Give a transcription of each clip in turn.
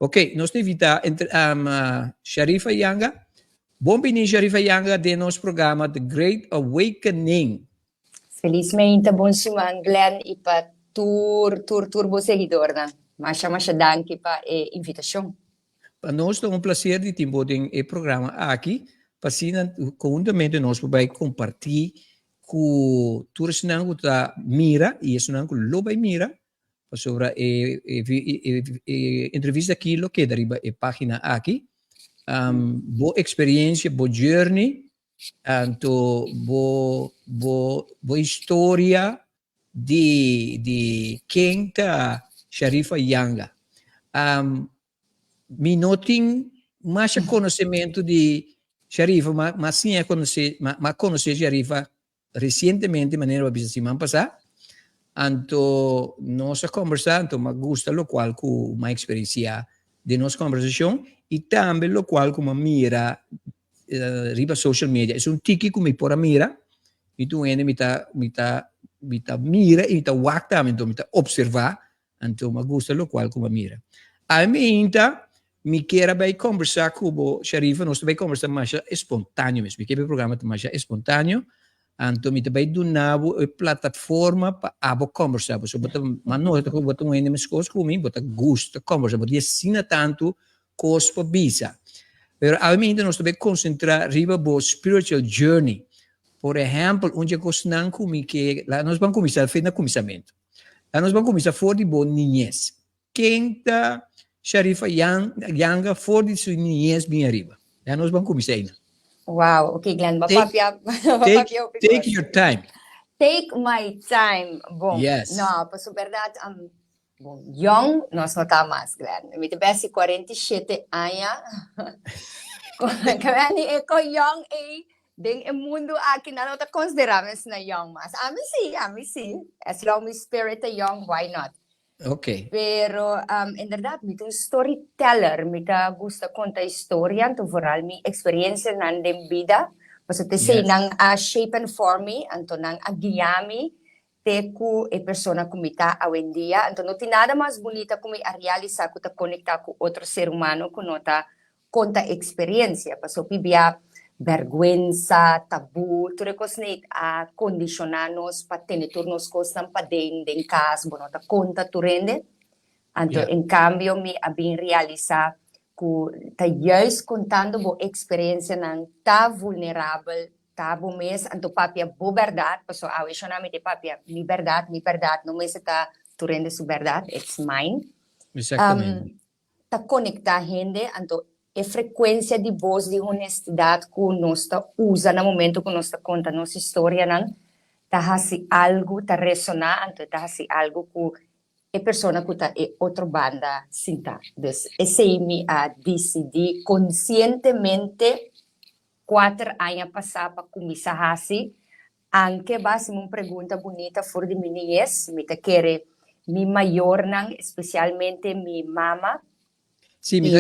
Ok, nos ta invita entre, Sharifa Yanga. Bon bini Sharifa Yanga den nos programa The Great Awakening. Felizmente, bon siman Glenn y pa tur, tur, tur bo seguidornan. Masha, masha danki pa e invitacion. Pa nos ta un placer di tin bo den e programa aki, pa asina conhuntamente nos por bay comparti cu tur esnan cu ta mira y esnan cu lo bay mira. Pasobra e e entrevista aki lo keda riba e pagina aki. Bo experiencia, bo journey, anto bo bo bo historia di di ken ta Sharifa Yanga. Mi no tin masha conocemento di Sharifa, ma ma siña conoce ma ma conoce Sharifa Recientemente, manera bo a bisa siman pasá, anto nos a combersa, anto m'a gusta locual cu m'a experiencia den nos combersacion y tambe locual cu m'a mira riba social media. Es un tiki cu mi por a mira, mi ta un hende mi ta mi ta mi ta mira y mi ta wak tambe, anto mi ta observa. Anto m'a gusta locual cu m'a mira. Ami ainda mi kier a bay combersa cu bo, Sharifa, nos ta bay combersa masha espontaneo mes. Mi kier pa e programa ta masha espontaneo, anto mi ta bay duna bo e plataforma pa abo combersa. Pasobra bo ta, m'a nota cu bo ta un hende mescos cu mi, bo ta gusta combersa, bo tin asina tanto cos pa bisa. Pero awe ainda nos ta bay concentra riba bo spiritual journey. Por ehempel, un dje cosnan cu mi ke, laga nos ban cuminsa fe na cuminsamento. Laga nos ban cuminsa for di bo niñez. Ken ta Sharifa Yanga for di su niñez bin ariba? Laga nos ban cuminsa eynan. Wow, ok Glenn, bo papia, bo papia hopi cos. Take your time. Take my time. Bon, Yes. no, pasobra berdad, bon, yong nos no ta mas, Glenn. Mi ta besi 47 aña. Glenn, e ko yong ei Den e mundu aki nan no ta konsiderá mi asina yòn mas. Ami sí, ami sí. As long mi spirit ta yòn, why not? Ok. Pero inderdat mi ta un storyteller, mi ta gusta konta historia, anto vooral mi eksperensianan den bida, pasobra ta esei nan a shape and form mi, anto nan a guia mi te ku e persona ku mi ta awendia. Anto no tin nada mas bunita ku mi a realisá ku ta konektá ku otro ser humano ku no ta Konta eksperensia, pasobra pibia bèrgwensa, tabú, tur e kosnan a kondishoná nos pa tene tur nos kosnan paden den kas, bo no ta konta tur hende. Anto en kambio mi a bin realisá ku ta juist kontando bo eksperensianan ta vulnerabel, ta bo mes, anto papia bo bèrdat, pasobra awe shona mi ta papia mi bèrdat, mi bèrdat no mester ta tur hende su bèrdat, it's mine. Exactamente. Ta konektá hende, anto e frekuensia di bos di honestidat ku nos ta usa na momento ku nos ta konta nos historianan ta hasi algu, ta resoná, anto e ta hasi algu ku e persona ku ta e otro banda sintá. Dus esei mi a disidí konsientemente kuater aña pasá pa kuminsá hasi, anke bo a hasi mi un pregunta bunita for di mi niñez, mi ta kere mi mayornan, especialmente mi mama. Sí, mi ta,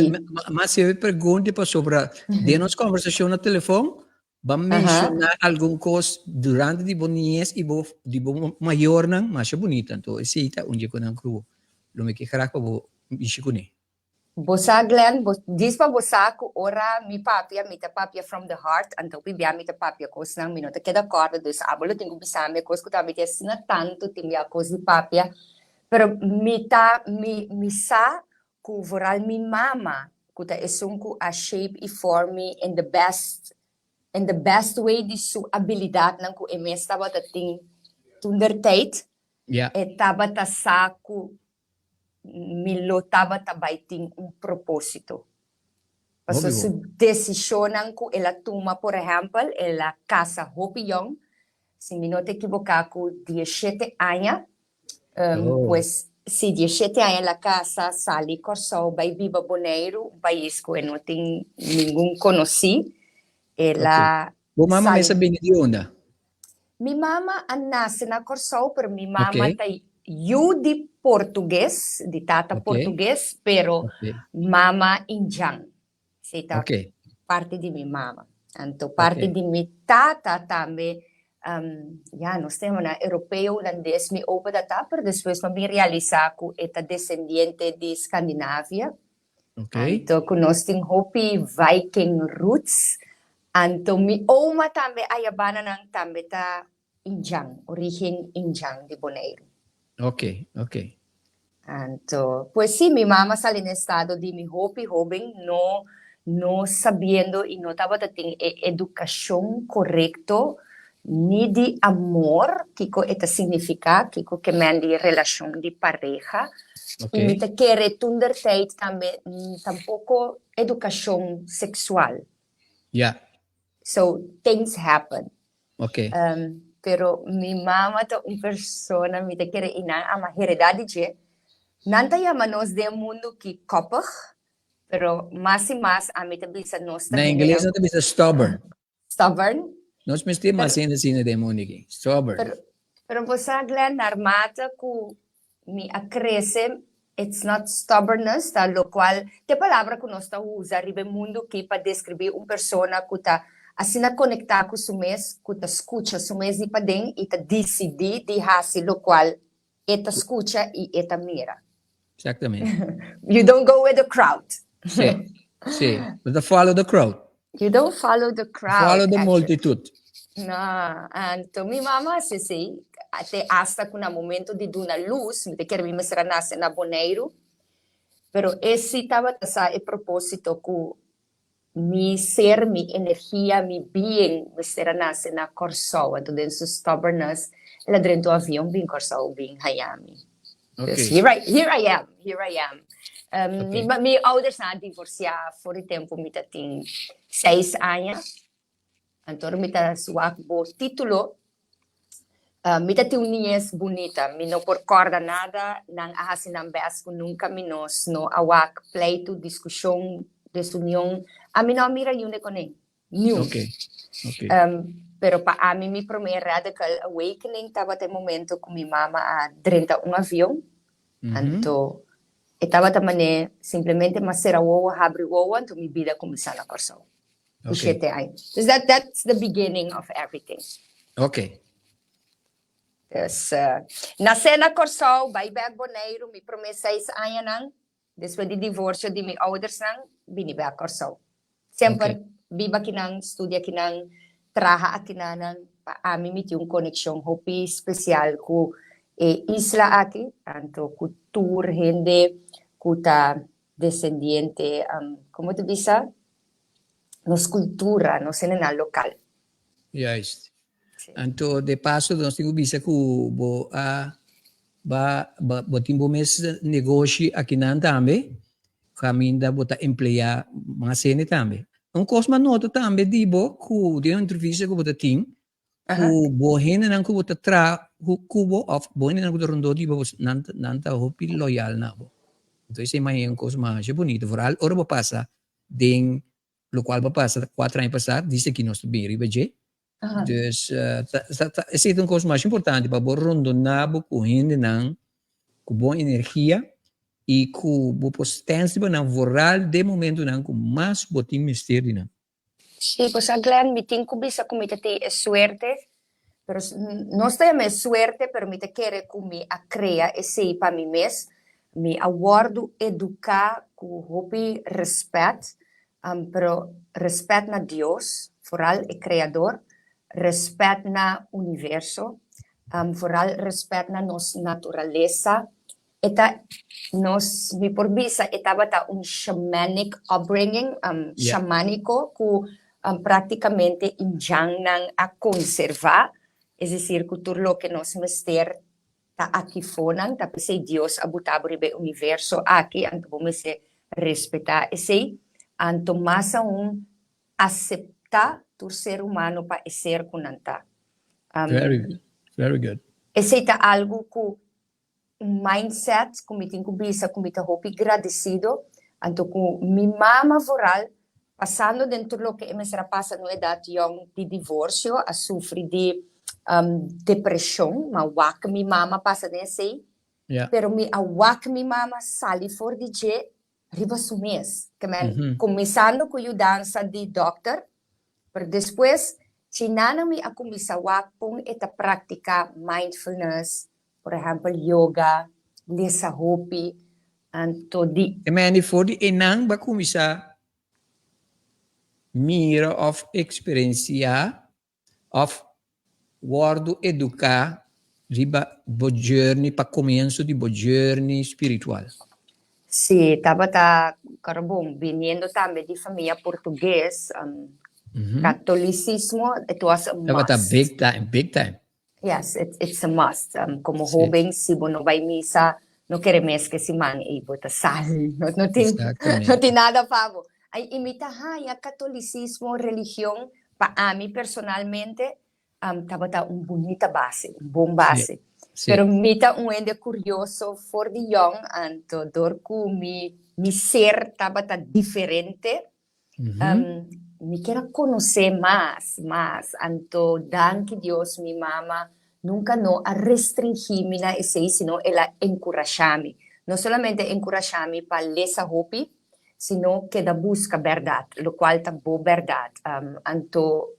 m'a hasi e pregunta pasobra den nos conversacion na telefon, bo a menciona algun cos durante di bo niñez y bo di bo mayornan masha bunita, anto esey ta un dje cu nan cu lo mi ke graag pa bo mishi cune. Bo sa Glenn, bo dis pa bo sa ku ora mi papia, mi ta papia from the heart, anto hopi bia mi ta papia kosnan mi no ta keda kòrda, dus abo lo tin ku bisa mi e kos ku ta mi tin asina tantu tin bia kos di papia, pero mi ta mi mi sa ku vooral mi mama ku ta esun ku a shape i form mi in the best in the best way di su abilidatnan ku e mes tabata tin toendertijd, e tabata sa ku mi lo tabata bai tin un propósito. Pasobra su desishonnan ku el a tuma, por ehèmpel, el a kasa hopi yòn, si mi no ta ekiboká ku dieshete aña, pues si dieshete aña el a kasa, sali Kòrsou bai biba Boneiru, un pais ku e no tin ningun konosí, el a Bo mama mes a bini di unda? Mi mama a nase na Kòrsou, pero mi mama ta yu di portugues, di tata portugues, pero mama indjan. Esei ta parti di mi mama. Anto parti di mi tata tambe, ya, nos ta yama nan europeo, hulandes, mi opa ta ta, pero despues mi a bin realisá ku e ta desendiente di Skandinavia. Anto ku nos tin hopi Viking roots. Anto mi oma tambe ayabananan tambe ta Indjan, origen Indjan di Boneiru. Anto, pues sí, mi mama sali na estado di mi hopi hoben, no no sabiendo y no tabata tin e educacion corecto ni di amor, kico e ta significa, kico ke men di relacion di pareha. Y mi ta kere toentertijd tambe tampoco educacion sexual. So, things happen. Pero mi mama ta un persona, mi ta kere i nan ama hereda di dje. Nan ta yama nos den mundu ki koppig, pero mas i mas ami ta bisa nos ta Na ingles nan ta bisa stubborn. Stubborn. Nos mester mas hende asina den mundu aki, stubborn. Pero, pero bo sa Glenn, narmate ku mi a krese, it's not stubbornness, ta lokual ta e palabra ku nos ta usa riba e mundu aki pa deskribí un persona ku ta asina konektá ku su mes, ku ta skucha su mes di paden i ta disidí di hasi lokual e ta skucha i e ta mira. Exactamente. You don't go with the crowd. Sí, sí. Bo ta follow the crowd. You don't follow the crowd. Follow the multitud. No, anto mi mama hasi esei, te hasta ku na momento di duna lus, mi ta kere mi mester a nase na Boneiru, pero e si tabata sa e propósito ku mi ser, mi energia, mi being mester a nase na Kòrsou. Anto den su stubbornness, el a drenta un avion bin Kòrsou bin haña mi. Dus here I, here I am, here I am. Mi, mi oudersnan a divorsiá for di tempu mi ta tin seis aña. Anto ora mi ta wak bo título, mi ta tin un niñez bunita. Mi no por kòrda nada, nan a hasi nan bèst ku nunka mi nos no a wak pleitu, diskushon, desunion. Ami no a mira yunde kuné. Niun. Pero pa ami mi promé radical awakening tabata e momento ku mi mama a drenta un avion. Anto e tabata manera simplemente m'a sera wowo, habri wowo, anto mi bida a kuminsá na Kòrsou. Ku shete aña. Dus that that's the beginning of everything. Dus nasé na Kòrsou, bai bèk Boneiru mi promé seis añanan. Despues di divorcio di mi oudersnan, bini bek Kòrsou. Semper biba akinan, studia akinan, traha akinanan. Pa ami mi tin un konekshon hopi spesial ku e isla aki, anto ku tur hende ku ta desendiente, komo ta bisa, nos kultura, nos hendenan lokal. Juist. Anto de paso nos tin ku bisa ku bo a ba bo tin bo mes negoshi akinan tambe kaminda bo ta empleá mas hende tambe. Un kos mas nota tambe di bo ku den un entrevista ku bo ta tin ku bo hendenan ku bo ta traha ku bo òf bo hendenan ku ta rondó di bo nan nan ta hopi loyal na bo. Anto esei mas un kos masha bunito foral ora bo pasa den lokual bo pasa kuater aña pasá dise ki nos ta bin riba dje. Dus esei ta un kos mas importante pa bo rondoná bo ku hendenan ku bon energia i ku bo por stèns riba nan vooral den momentunan ku mas bo tin mester di nan. Sí, pues a Glenn, mi tin ku bisa ku mi ta tin e suerte, pero no sta yama e suerte, pero mi ta kere ku mi a krea esei pa mi mes. Mi a wòrdu eduká ku hopi rèspèt, pero rèspèt na Dios, foral e Kreador, rèspèt na universo, foral rèspèt na nos naturalesa. E ta nos, mi por bisa e tabata un shamanic upbringing, shamaniko ku praktikamente indjannan a konservá, es desir ku tur loke nos mester ta aki fonan, ta p'esei Dios a buta bo riba e universo aki, anto bo mester respetá esei, anto mas aun aseptá tur ser humano pa e ser ku nan ta. Very good, very good. Esei ta algu ku un mindset ku mi tin ku bisa ku mi ta hopi gradesido, anto ku mi mama vooral pasando den tur loke e mester a pasa na un edat yong di divorsio, a sufri di depreshon, m'a wak mi mama pasa den esei, pero mi a wak mi mama sali for di dje riba su mes. Ke men, kuminsando ku yudansa di dòkter, pero despues chinana mi a kuminsá wak kon e ta praktiká mindfulness, por ehèmpel yoga, lesa hopi. Anto di. E mende for di einan bo a kuminsá mira òf eksperensiá òf wòrdu eduká riba bo journey pa komienso di bo journey spiritual. Sí, tabata karo bon, biniendo tambe di famia portugues, catolicismo, it was a must. Tabata big time, big time. Yes, it's a must. Como hoben, si bo no bai misa, no kere mes ke siman ei bo ta sali. No, no tin, no tin nada pa bo. Ai, i mi ta haña catolicismo, religion, pa ami personalmente, tabata un bunita base, un bon base. Pero mi ta un hende curioso for di yong, anto dor cu mi, mi ser tabata diferente, Mi kier a konosé mas, mas. Anto danki Dios mi mama nunka no a restringí mi na esei, sino el a enkurashá mi. No solamente enkurashá mi pa lesa hopi, sino keda buska bèrdat, lokual ta bo bèrdat. Anto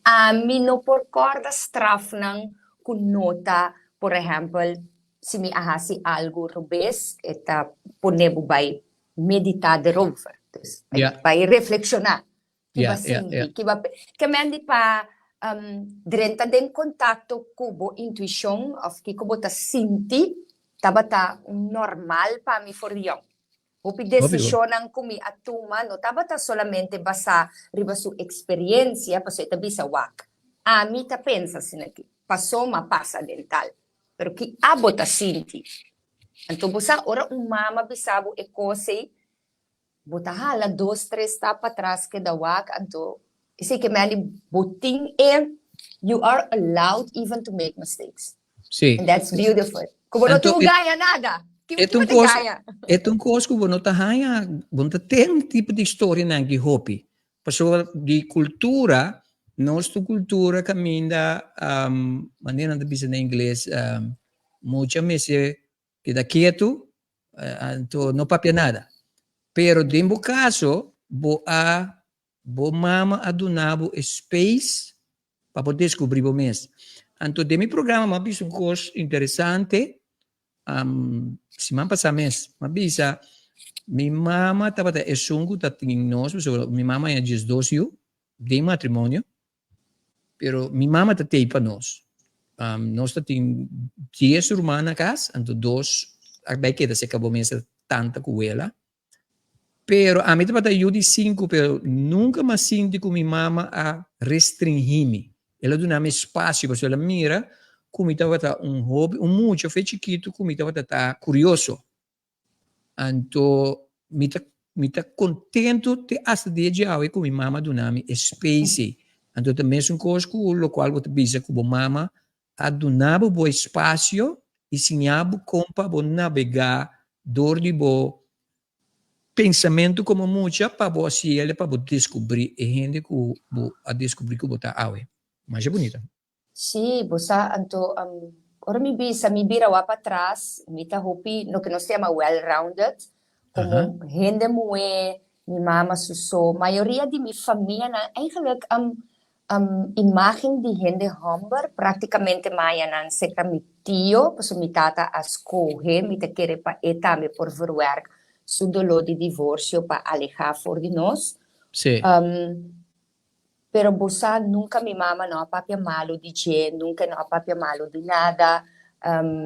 ami no por kòrda strafnan ku no ta, por ehèmpel, si mi a hasi algu robes, e ta pone bo bai meditá derover. Dus bai reflekshoná. Ki bo a sinti, ki bo a Ke men di pa drenta den kontakto ku bo intuishon òf kiko bo ta sinti tabata un normal pa mi for di yòn. Hopi desishonnan ku mi a tuma no tabata solamente basá riba su eksperiensia, pasobra e ta bisa wak, ami ta pensa asina aki, pasó m'a pasa den tal. Pero ki abo ta sinti? Anto bo sa ora un mama bisa bo e kos ei, bo ta hala dos tres stap patras keda wak, anto esei ke mende bo tin e you are allowed even to make mistakes. Sí. And that's beautiful. Ku bo no Anto tin ku e gaña nada. Ki e ki ta un bo ta kos gaña? e ta un kos ku bo no ta haña, bo no ta ten tipo di historianan ki hopi. Pasobra di kultura, nos tu kultura kaminda manera nan ta bisa na ingles mucha mester keda ketu anto no papia nada. Pero den bo kaso bo a bo mama a duna bo e space pa bo deskubri bo mes. Anto den mi programa mi a bisa un kos interesante Siman pasá mes, m'a bisa, mi mama tabata esun ku ta tin nos, pasobra mi mama a 12 yu den matrimonio, pero mi mama ta tei pa nos. Nos ta tin 10 ruman na kas, anto dos a bai keda serka bo mes tanta ku wela. Pero ami tabata yu di sinku, pero nunka m'a sinti ku mi mama a restringí mi. El a duna mi espasio pasobra el a mira ku mi tabata un hopi, un mucha fe chikitu ku mi tabata ta kurioso. Anto mi ta mi ta kontentu te asta dia djawe ku mi mama a duna mi e space ei. Anto ta mesun kos ku lokual bo ta bisa ku bo mama a duna bo bo espasio i siña bo kon pa bo nabegá dor di bo pensamentu komo mucha pa bo hasi el pa bo deskubrí e hende ku bo a deskubrí ku bo ta awe. Masha bunita. Sí, bo sa, anto ora mi bisa mi bira wak patras, mi ta hopi loke nos ta yama well-rounded, komo hende muhé, mi mama su so, mayoria di mi famianan eigenlijk Imágen di hende hòmber, práktikamente maya nan serka mi tio, pasobra mi tata a skohe, mi ta kere pa e tambe por verwerk su doló di divorsio pa alehá for di nos. Sí. Pero bo sa, nunka mi mama no a papia malu di dje, nunka e no a papia malu di nada.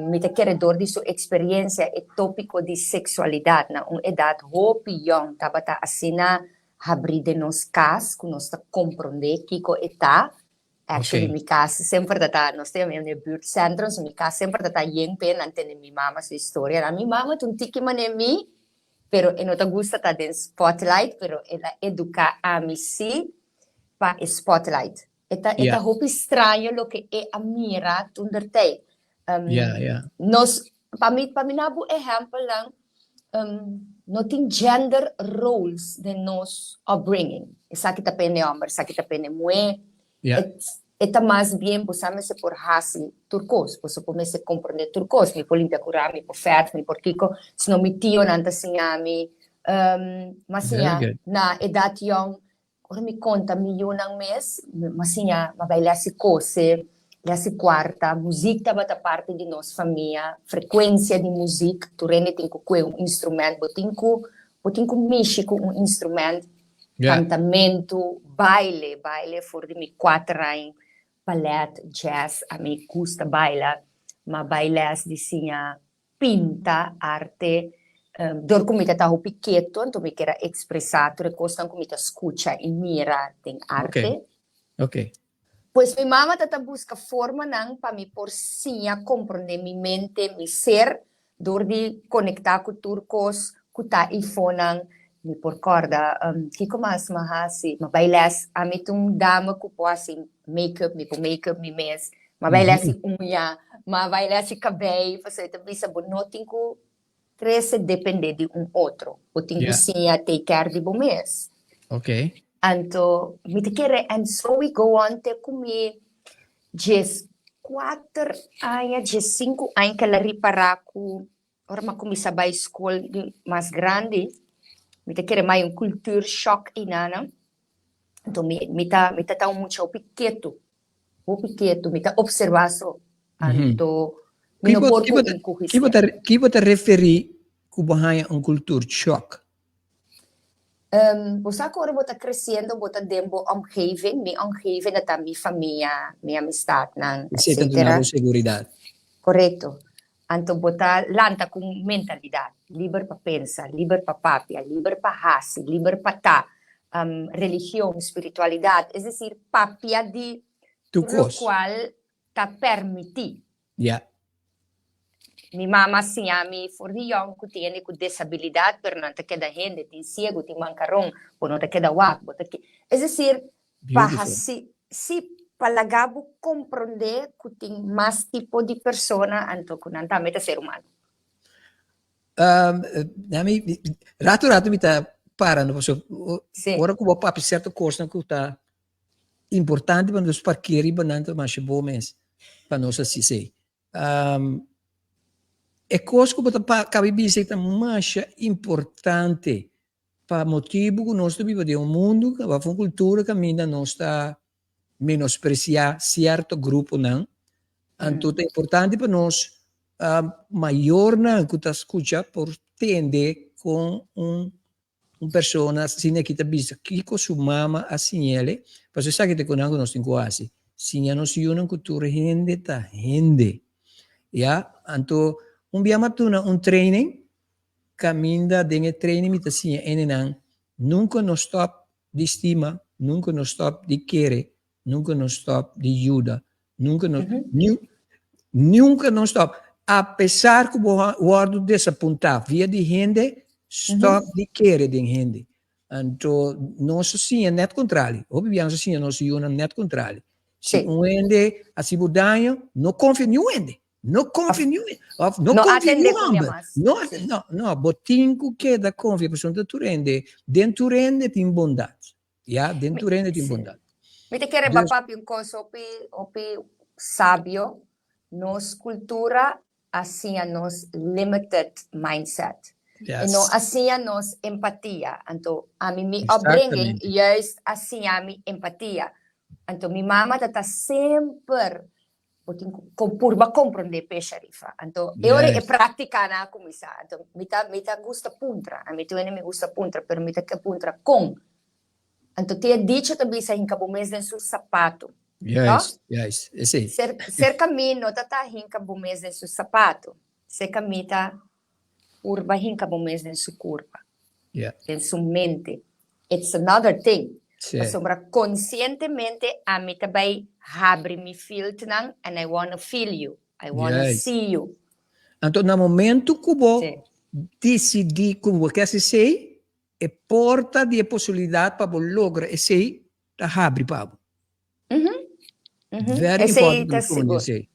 Mi ta kere dor di su eksperensia e tópiko di seksualidat na un edat hopi yòn tabata asina habrí den nos kas ku nos ta komprondé kiko e ta. Actually mi kas semper ta ta, nos ta yama e buurtcentrum, so mi kas semper ta ta yen p'e nan tende mi mama su historianan. Mi mama ta un tiki manera mi, pero e no ta gusta ta den spotlight, pero el a eduká ami sí pa e spotlight. E ta e ta hopi straño loke e a mira toentertijd. Nos Pa mi, pa mi na bo ehempelnan, no tin gender roles den nos upbringing. Esaki ta pende homber, esaki ta pende muhé. E ta mas bien bo sa mester por hasi tur kos, bo por mester komprondé tur kos. Mi por limpia kurá, mi por fèrf, mi por kiko, sino mi tionan ta siña mi. M'a siña na edat yòn. Ora mi konta mi yunan mes, m'a siña, m'a bai lès di kose. Les di kuarta, muzik tabata parti di nos famia, frekuensia di muzik, tur hende tin ku kue un instrument, bo tin ku bo tin ku mishi ku un instrument, kantamentu, baile, baile for di mi kuater aña, balèt, jazz, ami gusta baila, ma bai les di siña pinta, arte, dor ku mi ta ta hopi ketu, anto mi kier a ekspresá tur e kosnan ku mi ta skucha i mira den arte. Pues mi mama ta ta buska formanan pa mi por siña komprondé mi mente, mi ser, dor di konektá ku tur kos ku ta ifonan. Mi por kòrda kiko mas mi a hasi? Mi a bai lès, ami ta un dama ku por hasi make-up, mi por make-up mi mes. Mi a bai lès di uña, mi a bai lès di kabei, pasobra e ta bisa bo no tin ku Krese depende di un otro. Bo tin ku siña take care di bo mes. Anto mi ta kere and so we go on te ku mi 14 aña, 15 aña ku el a ripará ku ora mi a kuminsá bai skol di mas grandi, mi ta kere mai un cultuur shock einan. Anto mi mi ta mi ta ta un mucha hopi ketu. Hopi ketu, mi ta observa so. Anto, mi no por ku un ku Ki bo ta, ki bo ta referí ku bo haña un cultuurshock? Bo sa ku ora bo ta kresiendo bo ta den bo omgeving, mi omgeving ta ta mi famia, mi amistatnan, Esei ta duna bo seguridat. Korekto. Anto bo ta lanta ku un mentalidat, liber pa pensa, liber pa papia, liber pa hasi, liber pa ta, religion, spiritualidat, es desir, papia di Tur tur kos. lokual ta permití. Ya. Mi mama a siña mi for di yòn ku tin hende ku desabilidat, pero nan ta keda hende, tin siegu, tin mankaron, bo no ta keda wak, bo ta ke. Es desir, Pa Beautiful. hasi, sí, pa laga bo komprondé ku tin mas tipo di persona anto ku nan tambe ta ser humano. Um, mi, rato rato mi ta para, no, paso, Sí. ora ku bo papia sierto kosnan ku ta importante pa nos parkeer riba nan ta masha bo mes pa nos hasi esei. Um, e kos ku bo ta pa kabi bisa ta masha importante Pa motibu ku nos ta biba den un mundu òf un kultura kaminda nos ta menospresiá sierto gruponan, anto ta importante pa nos mayornan ku ta skucha por tende kon un un persona asina aki ta bisa kiko su mama a siñ'el, pasobra esaki ta e konan ku nos tin ku hasi, siña nos yunan ku tur hende ta hende, ya. Anto un bia mi a duna un training Caminda den e training mi ta siña enenan nunca no stop di stima, nunca no stop di kere, nunca no stop di yuda, nunca no nunca no stop. A pesar cu bo wordo desapunta via di hende, stop di kere den hende. Anto nos a siña net contrali. Hopi bia nos a siña nos yunan net contrali. Si un hende haci bo daño, no confia niun hende. No confia ni un of no No confia ni atende un ku mi homber. mas. No, Sí. no, no, bo tin ku keda confia pasobra ta tur hende, den tur hende tin bondat. Ya, den Mi, tur hende tin sí. bondat. Mi ta kere ba Dus, papia un kos hopi, hopi sabio. Nos kultura a siña nos limited mindset. E no yes, a siña nos empatia. Anto, ami mi upbringing exactamente. juist a siña mi empatia. Anto mi mama ta ta semper Bo tin ku purba komprondé p'e, Sharifa. Anto e ora e práktikanan a kuminsá. Anto mi ta mi ta gusta puntra. Ami tur hende mi gusta puntra, pero mi ta ke puntra kon. Anto tin e dicho ta bisa hinka bo mes den su sapatu. No? Juist, juist. Esei. Ser serka mi no ta ta hinka bo mes den su sapatu. Serka mi ta Purba hinka bo mes den su kurpa, den su mente. It's another thing. Pasobra konsientemente ami ta bai habri mi fieldnan and I wanna feel you, I wanna see you. Anto na momento ku bo disidí ku bo ke hasi esei, e porta di e posibilidat pa bo logra esei ta habri pa bo. Very Esei important ta pa mi komprende sigur. esei.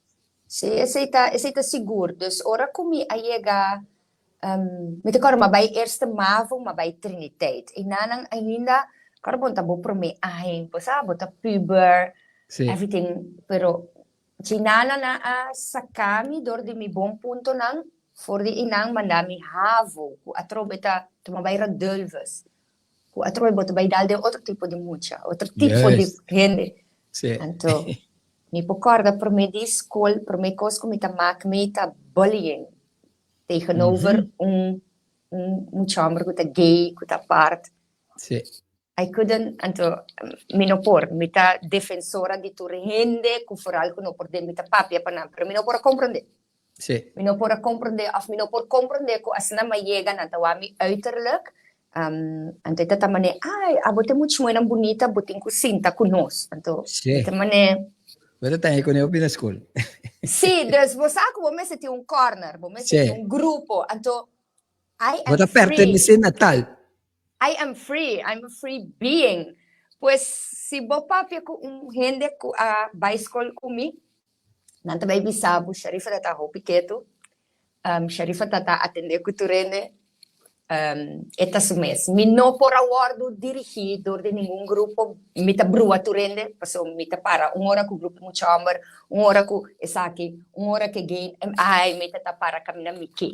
Sí, esei ta, esei ta sigur. Dus ora ku mi a yega, mi ta kòrda mi a bai eerste mavo, mi a bai Triniteit. I nanan ainda, kòrda bon ta bo promé aña, bo sa, bo ta puber, everything, pero dje nana nan a saka mi dor di mi bon puntonan for di einan manda mi havo, ku atrobe ta, mi a bai Radulphus. Ku atrobe bo ta bai dal den otro tipo di mucha, otro tipo di hende. Sí. Anto, Mi por kòrda promé di skol, promé kos ku mi ta mak mi ta bullying tegenover un un mucha hòmber ku ta gay, ku ta apart. Sí. I couldn't, anto mi no por, mi ta defensora di tur hende ku foral ku no por den mi ta papia pa nan, pero mi no por a komprondé. Sí. Mi no por a komprondé òf mi no por komprondé ku asina mi a yega nan ta wak mi uiterlijk, anto e ta ta manera, ai, abo ta e mucha muhernan bunita, bo tin ku sinta ku nos. Anto Sí. e ta manera. Bo ta taña ku ne hopi na skol. Sí, dus bo sa ku bo mester tin un corner, bo mester Sí. tin un grupo, anto I Bo am ta free. pertenesé na tal. I am free, I'm a free being. Pues si bo papia ku un hende ku a bai skol ku mi, nan ta bai bisa bo Sharifa ta ta hopi ketu, Sharifa ta ta atendé ku tur hende, e ta su mes. Mi no por a wòrdu dirigí dor di ningun grupo, mi ta brua tur hende, pasobra mi ta para un ora ku grupo mucha hòmber, un ora ku esaki, un ora ku e gay, ai mi ta ta para kaminda mi ke,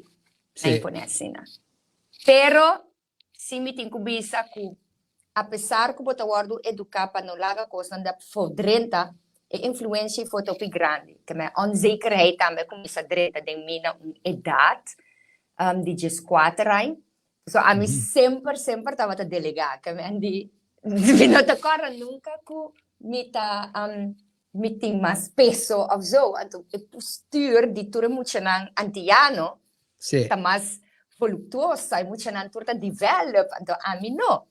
nan pone asina. Pero Si mi tin ku bisa ku apesar ku bo ta wòrdu eduká pa no laga kosnan di afó drenta, e influensia ei for ta hopi grandi. Ke mi onzekerheid tambe a kuminsá drenta den mi na un edat di dieskuater aña. So ami semper semper tabata delegá. Ke mi di mi no ta kòrda nunka ku mi ta mi tin mas peso òf zo. Anto e postuur di tur e muchanan antiano Sí. Ta mas voluptuosa, e muchanan tur ta develop, anto ami no.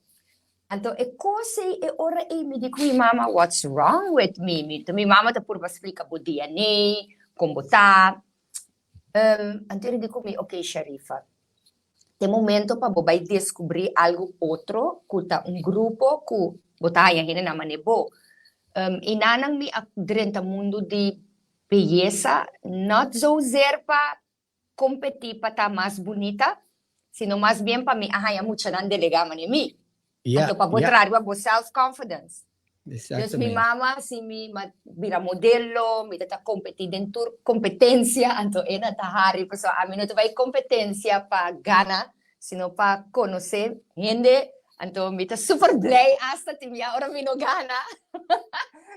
Anto e kos ei, e ora ei mi di ku mi mama, what's wrong with me? Mi, mi mama ta purba splika bo DNA, kon bo ta. Anto e di ku mi, ok Sharifa, ta e momento pa bo bai deskubrí algu otro ku ta un grupo ku bo ta haña hendenan manera bo. Enanan mi a drenta mundu di beyesa, not zozeer pa kompetí pa ta mas bunita, sino mas bien pa mi a haña muchanan delegá manera mi. Ja, Anto pa bo ja. traha riba bo self confidence. Dus mi Exactamente. mama si mi ma bira modelo, mi ta ta kompetí den tur kompetensia, anto e na ta hari pasobra ami no ta bai kompetensia pa gana, sino pa konosé hende, anto mi ta super blij asta tin bia ora mi no gana.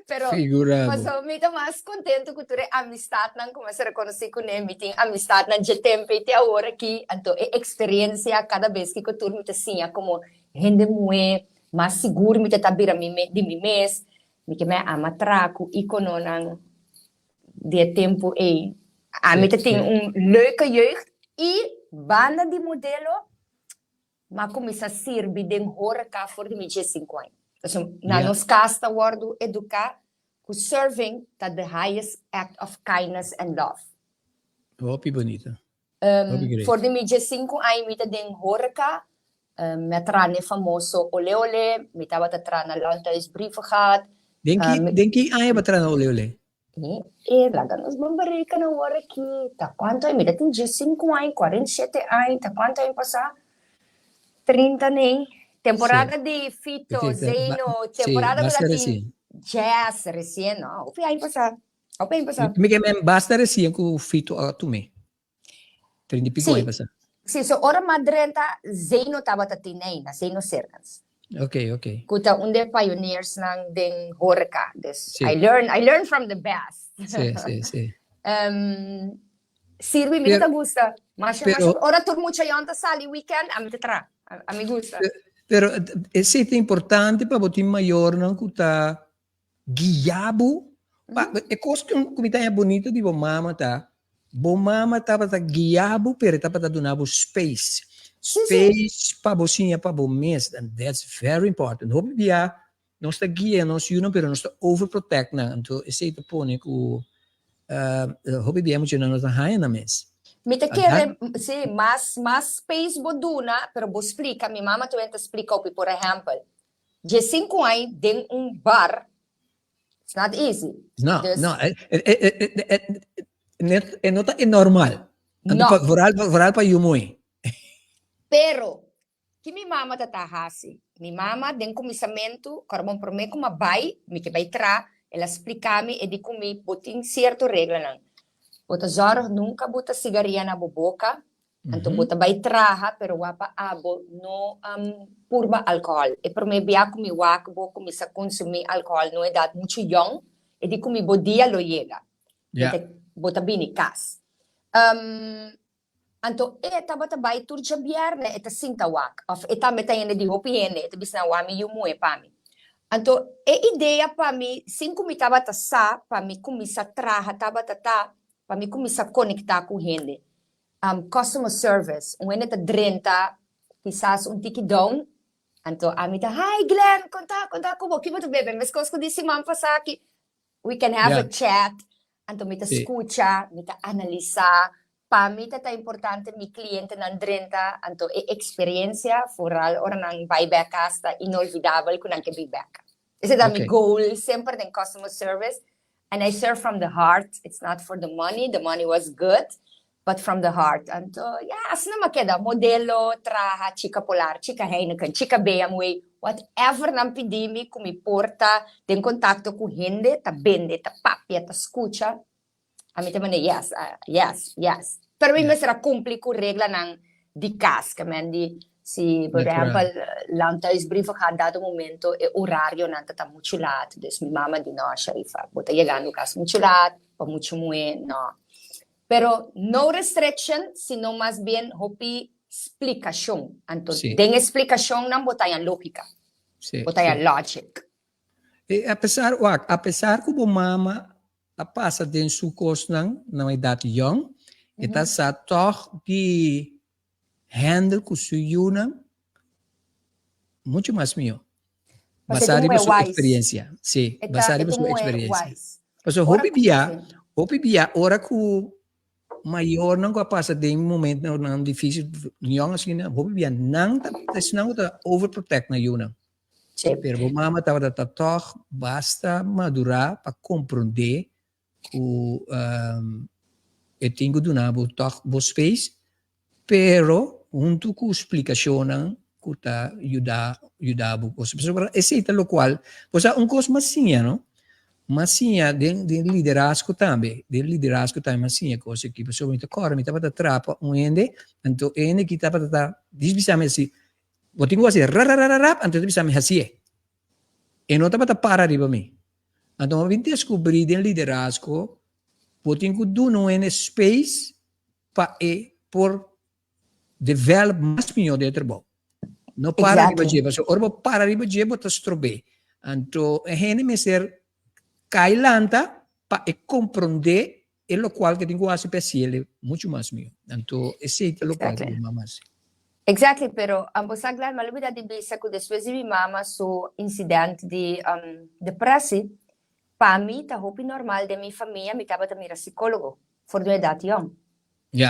Pero Figura bo. pasobra mi ta mas contento cu tur e amistadnan cu mi a ser reconoci cune, mi tin amistadnan dje tempo y te awor aki, anto e experiencia cada bes kico tur mi ta siña como hende muhe, mas sigur mi ta ta bira mi di mi mes, mi ke me ama traha cu icononan di e tempu ei. Ami ta tin un leuke jeugd i banda di modelo m'a kuminsá sirbi den horeca for di mi diesinku aña. Pasobra na nos kas ta wòrdu eduká ku serving ta the highest act of kindness and love. Hopi bunita. For di mi diesinku aña mi ta den horeca, mi a traha na e famoso Olé Olé, mi tabata traha na Landhuis Brievengat. Den ki den ki aña bo a traha na Olé Olé? E laga nos bon bereken awor aki, ta kuantu aña? Mi ta tin diesinku aña, 47 aña, ta kuantu aña pasá? 30 nei. Temporada di Fito, Zeno, temporada ku ta tin jazz resien, no, hopi aña pasá. Hopi aña pasá. Mi ke men basta resien ku Fito a tum'é. 30 y pico aña pasá. Sí, so ora m'a drenta, Zeno tabata tin ei, Zeno Serkens. Ok, ok. Ku ta un den pioneersnan den horeca. Dus I learn, I learn from the best. Sí, sí, sí. Sirbi mi ta gusta. Masha, masha, ora tur mucha yon ta sali weekend, ami ta traha. Ami gusta. Pero esei ta importante pa bo tin mayornan ku ta guia bo. Pa, e kos ku mi ta haña bonito di bo mama ta, bo mama tabata guia bo pero e tabata duna bo space. Space pa bo siña pa bo mes and that's very important. Hopi bia nos ta guia nos yunan pero nos ta overprotect nan anto esei ta pone ku hopi bia muchanan no ta haña nan mes. Mi ta kere, si, mas mas space bo duna pero bo splika, mi mama ta splika hopi por ehèmpel, Diesinku aña den un bar, it's not easy. No, dus, no, e, e, e, e, e no ta e normal. No. Vooral, vooral pa yu mooi. Pero, ki mi mama ta ta hasi? Mi mama den kuminsamentu, kòrda bon promé ku mi a bai, mi ke bai tra, el a splika mi, e di ku mi, bo tin sierto reglanan. Bo ta zòrg nunka bo ta sigaria na bo boka, Anto bo ta bai traha pero wak pa abo no purba alcohol. E prome bia cu mi wak bo cuminsa consumi alcohol na un edad mucho yong. E di ku mi bo dia lo yega. Bo ta bini kas. Anto e tabata bai tur djabièrnè e ta sinta wak òf e tambe ta hende di hopi hende e ta bisa nan wak mi yu muhé pa mi. Anto e idea pa mi sin ku mi tabata sa pa mi kuminsá traha tabata ta pa mi kuminsá konektá ku hende. Customer service, un hende ta drenta kisas un tiki down anto ami ta hi Glen kon ta kon ta ku bo ki bo ta bebe meskos ku di siman pasá aki We can have a chat, anto mi ta scucha, mi ta analisa. Pa mi ta ta importante mi clientenan drenta, anto e experiencia, vooral ora nan bai bek cas, ta inolvidabel cu nan ke bin bek. Esei ta mi goal semper den customer service, and I serve from the heart, it's not for the money, the money was good, But from the heart. Anto, ya, asina m'a keda. Modelo, traha, chica Polar, chica Heineken, chica BMW, whatever nan pidi mi ku mi por ta den kontakto ku hende, ta bende, ta papia, ta skucha, ami ta manda yes, yes, yes. Pero mi mester a kumpli ku reglanan di kas, ke men di si por ehempel landhuisbrieven gaat dado momento e orarionan ta ta muchu laat, dus mi mama di no Sharifa, bo ta yegando kas muchu laat, pa muchu muhé, no. Pero no restriction, sino mas bien hopi splikashon. Anto den e splikashonnan bo ta haña lógika. Bo ta haña logic. E apesar, wak, apesar ku bo mama a pasa den su kosnan na un edat yòn, e ta sa tòg di handle ku su yunan muchu mas mihó. Basá riba su eksperensia. Sí, basá riba su eksperensia. Pasobra hopi bia, hopi bia ora ku mayornan ku a pasa den momentonan difísil, yòn asina, hopi bia nan ta esnan ku ta overprotect nan yunan. Pero bo mama tabata ta tòg basta madurá pa komprondé ku e tin ku duna bo tòg bo space, pero huntu ku splikashonnan ku ta yuda yuda bo kos. Pasobra esei ta lokual, bo sa un kos mas siña no, mas siña den den liderazgo tambe, den liderazgo tambe mas siña kos aki, pasobra mi ta kòrda mi tabata trapa un hende, anto e hende aki tabata ta dis bisa mi asi, bo tin ku hasi rararararap, anto e ta bisa mi hasié. E no tabata para riba mi. Anto mi a bin deskubrí den liderazgo bo tin ku duna un hende space pa e por develop mas mihó den e trabou. No para riba dje, pasobra ora bo para riba dje bo ta strob'é. Anto e hende mester kai lanta pa e komprondé e lokual ke tin ku hasi pa e hasiel muchu mas mihó. Anto esei ta lokual ku bo mama hasi. Exactly, pero bo sa Glenn, mi a lubida di bisa ku despues di mi mama su incident di depressie, pa mi ta hopi normal den mi famia mi tabata mira psicologo for di un edat yong.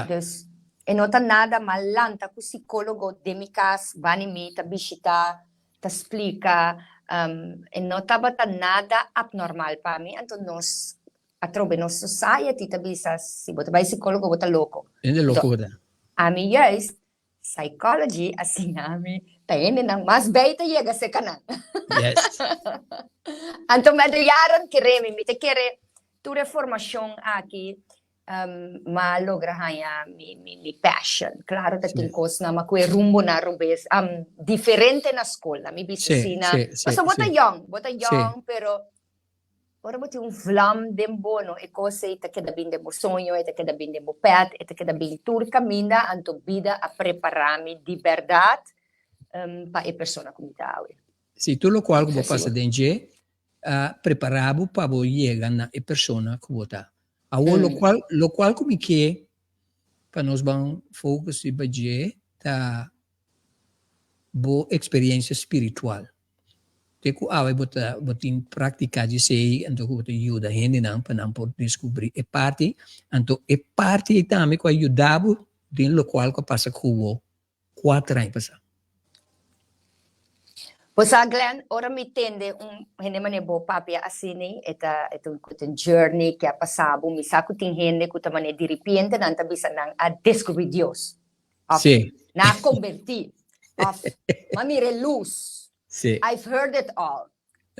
Dus e no ta nada mal lanta ku psicologo den mi kas bani mi ta bishita, ta splika, e no tabata nada abnormal pa mi, anto nos atrobe nos society ta bisa si bo ta bai psicologo bo ta loko. Hende loko bo ta. Ami juist psychology a siña mi ta hendenan mas bei ta yega serka nan. Yes. Anto met de jaren kere mi, mi ta kere tur e formashon aki m'a logra haña mi mi mi passion. Claro ta tin kosnan ma ku e rumbonan robes diferente na skol. Mi bisa asina, pasobra bo ta yòn, bo ta yòn pero Ora bo tin un vlam den bo, no, e kos ei ta keda bin den bo soño, e ta keda bin den bo pèt, e ta keda bin tur kaminda, anto bida a prepará mi di bèrdat pa e persona ku mi ta awe. Sí, tur lokual ku bo pasa den dje a prepará bo pa bo yega na e persona ku bo ta. Awor lokual lokual ku mi ke pa nos ban focus riba dje ta bo experiencia spiritual. Te cu awe bo ta bo tin practica di esey anto cu bo ta yuda hendenan pa nan por descubri e parti, anto e parti ey tambe cu a yuda bo den locual cu a pasa cu bo cuater aña pasa. Bo sa Glenn, ora mi tende un hende manera bo papia asina e ta e ta un journey ke a pasa bo, mi sa cu tin hende cu ta manera diripiente nan ta bisa nan a descubri Dios. Of Sí. nan a convertí. Of m'a mira e luz. Sí. I've heard it all.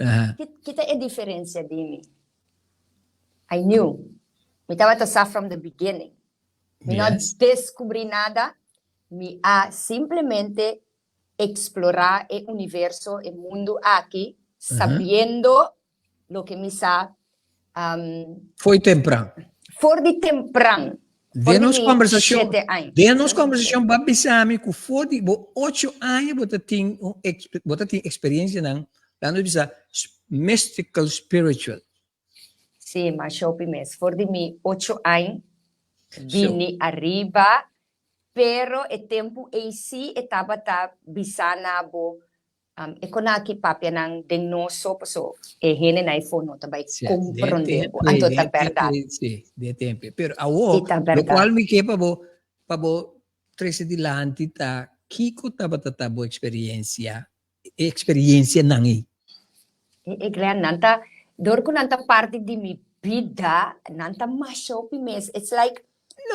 Aha. Ki, ki ta e diferencia di mi? I knew. Mi tabata sa from the beginning. Mi no a Yes. descubrí nada. Mi a simplemente explorá e universo, e mundu aki, Aha. sabiendo loke mi sa. Um, Foi tempran. For di tempran. Den nos conversacion, den nos conversacion ba bisami ku for di bo 8 aña bo ta tin un bo ta tin experiencia nan, dan nos bisa mystical spiritual. Sí, ma shopi mes. For di mi 8 aña bini arriba, pero e tempo ei sí e tabata bisa na bo E kon aki papia nan den nos so paso e hende na efo no ta bai comprende bo anto ta berdad. Si, den tempo. Pero awo, lo cual mi ke pa bo pa bo trece dilanti ta kiko tabata ta bo experiencia, e experiencia nan ei? E Glenn, nan ta, dor ku nan ta parti di mi bida, nan ta masha hopi mes. It's like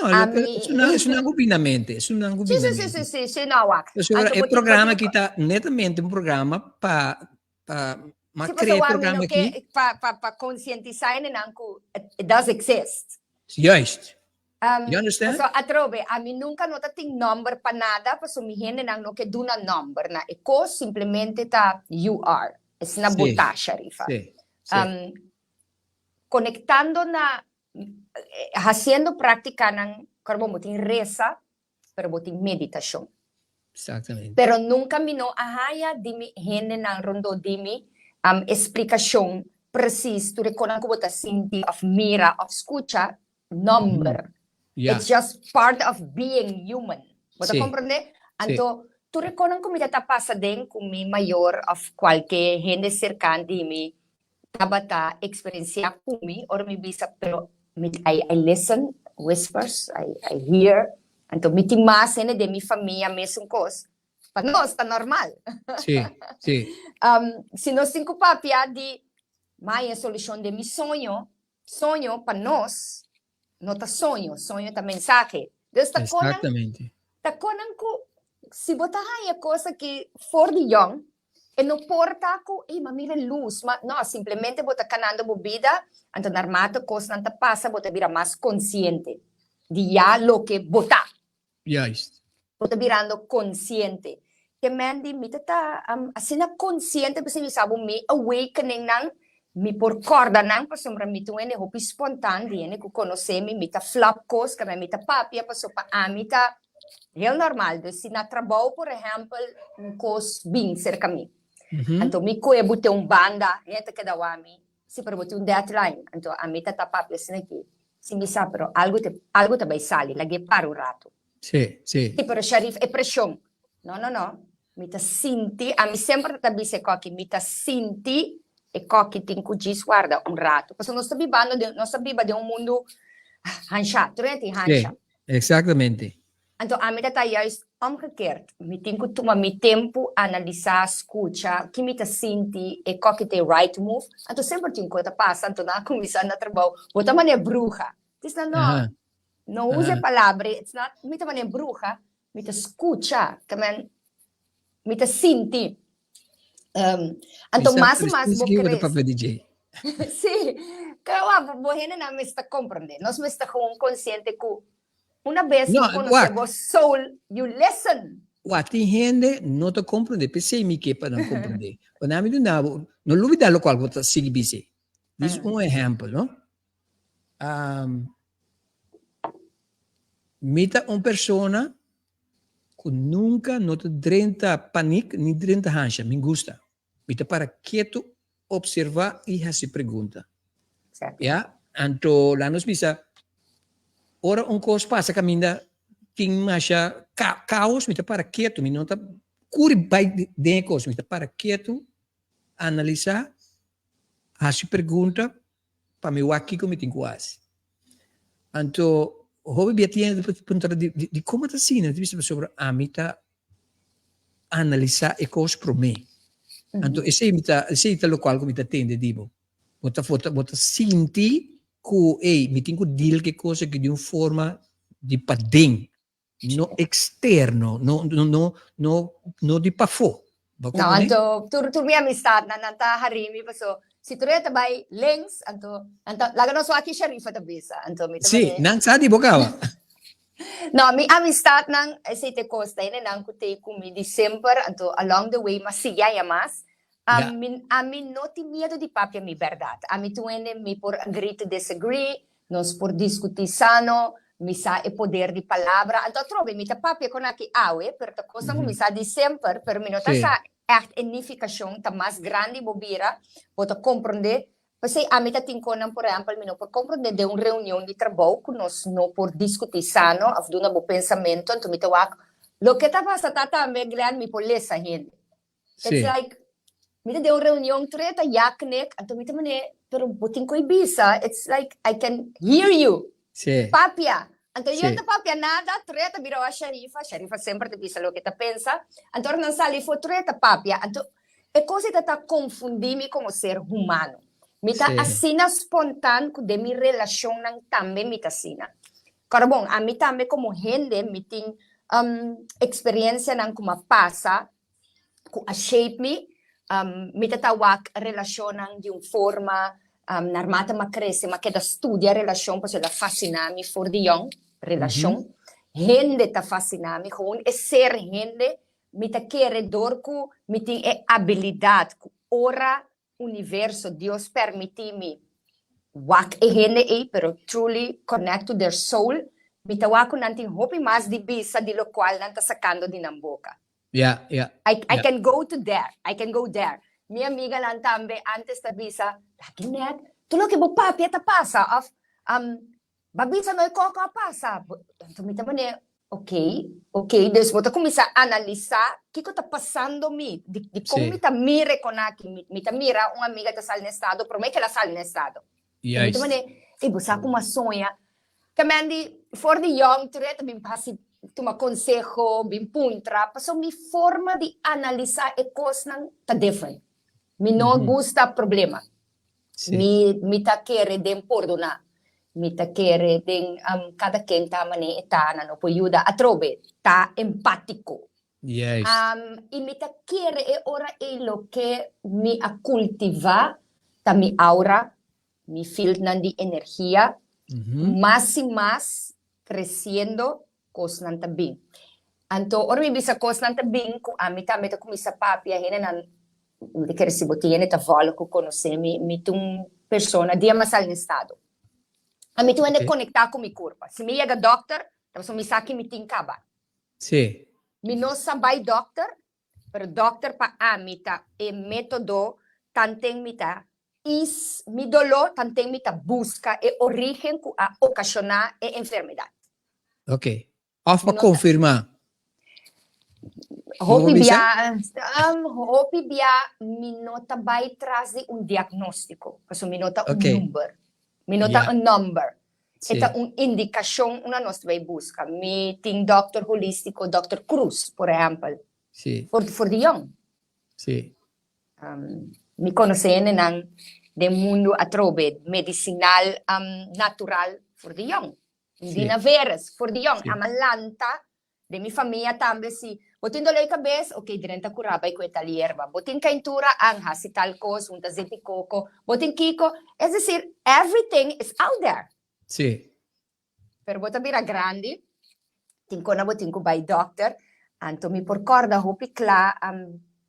No, lo que, es una, es una gubinamente, es una gubinamente. Sí, sí, sí, sí, sí, no, wak. Pasobra e programa aki ta netamente un programa pa, pa, ma Sí, crea pasobra programa mi no aki. ke pa, pa, pa concientisa hendenan ku it does exist. Juist. Um, You understand? Pasobra atrobe, ami nunca no ta tin nomber pa nada, pasobra mi hendenan no ke duna nomber na e kos, simplemente ta you are. Esina Sí, bo ta, Sharifa. sí, sí. Um, conectando na Haciendo practicanan, claro bo tin reza, pero bo tin meditacion. Exactamente. Pero nunca mi no a haya di mi hendenan rondó di mi explicacion precies tur e conan cu bo ta sinti of mira of scucha, nomber. It's just part of being human. Bo ta comprende? Anto, tur e conan cu mi ta ta pasa den cu mi mayor of cualke hende cercan di mi tabata experiencia cu mi ora mi bisa pero mi I I listen whispers I I hear anto mi tin mas hende den mi famia mesun cos pa nos ta normal. Sí, sí. Um, si nos tin cu papia di mai e solucion den mi soño, soño pa nos no ta soño, soño ta mensahe. Dus ta konan, Exactamente. ta konan ku si bo ta haña kos aki for di yòn, e no por ta ku, ey, m'a mira lus, ma no, simplemente bo ta kanando bo bida, anto narmate kosnan ta pasa, bo ta bira mas konsiente di ya loke bo ta. Juist. Bo ta birando konsiente. Ke men di mi ta ta asina konsiente pasobra mi sa bo mi awakening nan, mi por kòrda nan pasobra mi ta un hende hopi spontan di hende ku konosé mi, mi ta flap kos, ke men mi ta papia pasobra pa ami ta heel normal. Dus si na trabou por ehèmpel un kos bin serka mi, anto mi koe bo te un banda, hende ta keda wak mi, si pero bo tin un deadline, anto ami ta ta papia asina aki. Si mi sa pero algo te algo ta bai sali lag'é para un rato. Sí, sí. Sí pero Sharif e preshon. No no no mi ta sinti ami semper ta bisa e koki mi ta sinti e koki tin ku djis warda un rato pasobra nos ta bibando den nos ta biba den un mundu hansha tur hende tin hansha. Sí, exactamente. Anto ami ta ta juist omgekeerd. Mi tin ku tuma mi tempu, analisá, skucha ki mi ta sinti, e koki ta e right move. Anto semper tin ku ta pasa, anto nan a kuminsá na trabou, bo ta manera bruha. Dis nan no, no usa e palabra, it's not mi ta manera bruha, mi ta skucha, ta men mi ta sinti. Anto mas i mas bo krese. Sí, kua bo hendenan mester komprendé. Nos mester gewoon konsiente ku Una bes No, bo conoce wak. bo soul, you listen. Wak, tin hende no ta comprende, p'esei mi ke pa nan comprende. Wanneer mi duna bo, no lubida locual bo ta sigui bis'e. Dis un ehempel, no? Um, mi ta un persona cu nunca no ta drenta paniek ni drenta hansha, mi gusta. Mi ta para ketu, observa i hasi pregunta. Ya? Anto laat nos bisa, ora un kos pasa kaminda tin masha kaos, mi ta para ketu, mi no ta kuri bai den e kos, mi ta para ketu, analisa, hasi pregunta pa mi wak kiko mi tin ku hasi. Anto hopi bia tin hende ta puntra di komo ta asina, mi ta bisa pasobra ami ta analisá e kos promé. Anto esei mi ta, esei ta lokual ku mi ta tende di bo. Bo ta bo ta bo ta sinti ku ey mi tin ku deal ku e kos aki di un forma di paden, no eksterno, no no no no no di pafó. Bo No, komprendé? anto tur tur mi amistatnan nan ta hari mi paso si tur e ta bai links anto nan ta laga nos wak ki Sharifa ta bisa anto mi ta Sí, manera nan sa di bo kaba. No, mi amistadnan, esei ta e kos, ta hendenan ku t'ei ku mi di semper, anto along the way m'a sigui haña mas. Ami, ami no tin miedu di papia mi bèrdat. Ami tur hende mi por agree to disagree, nos por diskutí sano, mi sa e poder di palabra. Anto atrobe mi ta papia kon aki awe, pero ta kosnan ku mi sa di semper, pero mi no ta sa ègt e nifikashon ta mas grandi bo bira, bo ta komprondé. P'esei ami ta tin konnan, por ehèmpel, mi no por komprondé den un reunion di trabou ku nos no por diskutí sano òf duna bo pensamentu, anto mi ta wak loke ta pasa ta tambe, Glenn, mi por lesa hende. It's like, mi ta den un reunion tur e ta ja knik, anto mi ta mane, pero bo tin ku e bisa, it's like I can hear you. Papia. Anto yo no ta papia nada, tur e ta bira wak Sharifa, Sharifa semper ta bisa loke ta pensa, anto ora nan sali for tur e ta papia, anto e kos ei ta ta konfundi mi komo ser humano. Mi ta asina spontan ku den mi relashonnan tambe mi ta asina. Kòrda bon, ami tambe komo hende mi tin eksperensianan ku mi a pasa ku a shape mi. Mi ta ta wak relashonnan di un forma, narmata mi a krese, mi a keda studia relashon pasobra el a fasina mi for di yòn, relashon. Hende ta fasina mi, gewoon e ser hende, mi ta kere dor ku mi tin e abilidat ku ora universo, Dios permiti mi wak e hende ei, pero truly connect to their soul, mi ta wak ku nan tin hopi mas di bisa di lokual nan ta sakando di nan boka. I I can go to there, I can go there. Mi amiganan tambe antes ta bisa, Laki net, tur loke bo papia ta pasa of Ba bisa no e koko a pasa. Anto mi ta manera, ok, ok, dus bo ta kuminsá analisá kiko ta pasando mi, di dikon mi ta mira e konaki, mi mi ta mira un amiga ta sali na estado promé ku el a sali na estado. Mi ta manera, ey bo sa kuma soña. Ta men di for di yòn tur e ta bin hasi tuma konseho, bin puntra, pasobra mi forma di analisá e kosnan ta different. Mi no gusta problema. Mi mi ta kere den pordoná. Mi ta kere den kada ken ta manera e ta, nan no por yuda. Atrobe, ta empátiko. I mi ta kere e ora ei loke mi a kultivá ta mi aura, mi fieldnan di energia, mas i mas kresiendo kosnan ta bin. Anto ora mi bisa kosnan ta bin ku ami tambe ta kuminsá papia hendenan mi ta kere si bo tin hende ta vòlg ku konosé mi, mi ta un persona dia mas al estado. Ami ta un hende konektá ku mi kurpa. Si mi yega dòkter ta pasobra mi sa ki mi tin kaba. Mi no sa bai dòkter, pero dòkter pa ami ta e método tanten mi ta Is mi doló tanten mi ta buska e orígen ku a okashoná e enfermedat. Ok. Òf pa konfirmá. Hopi bia, hopi bia mi no ta bai tras di un diagnóstiko, pasobra mi no ta un number. Mi no ta un number. E ta un indikashon unda nos ta bai buska. Mi tin dòkter holístiko, dòkter Cruz, por ehèmpel. For di yòn. Mi konosé hendenan den mundu atrobe medisinal natural for di yòn. Dina Veres for di yòn. Ama lanta den mi famia tambe si bo tin doló di kabes, ok drenta kurá bai ku e tal yerba. Bo tin kaintura, an hasi tal kos, hunta zeti koko. Bo tin kiko, es desir everything is out there. Pero bo ta bira grandi, tin kona bo tin ku bai dòkter, anto mi por kòrda hopi kla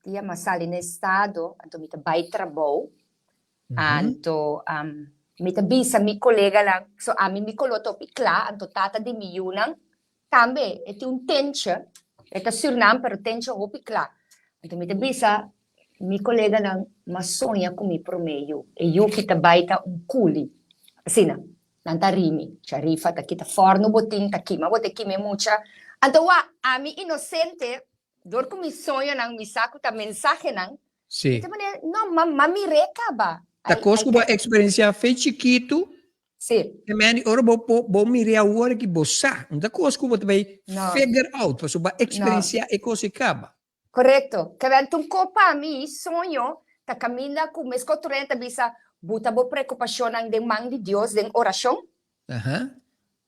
dia mi a sali na estado, anto mi ta bai trabou, anto mi ta bisa mi koleganan, so ami mi koló ta hopi kla, anto tata di mi yunan tambe e tin un tentje, e ta Sürnam pero tentje hopi kla, anto mi ta bisa mi koleganan, mi a soña ku mi promé yu, e yu ki ta bai ta un kuli, asina. Nan ta rimi. Sharifa ta kita fòrnu bo tin, ta kima bo ta kima e mucha. Anto wak, ami inosente, dor ku mi soñonan, mi sa ku ta mensahenan, mi ta manera, no, ma ma mir'é kaba. Ta kos ku bo a eksperensiá fe chikitu, e meni ora bo bo mir'é awor aki bo sa. No ta kos ku bo ta bai figure out, pasobra bo a eksperensiá e kos ei kaba. Korekto. Kebèn ta un ko pa mi, soño ta kaminda ku meskos tur hende ta bisa, buta bo preokupashonnan den man di Dios den orashon.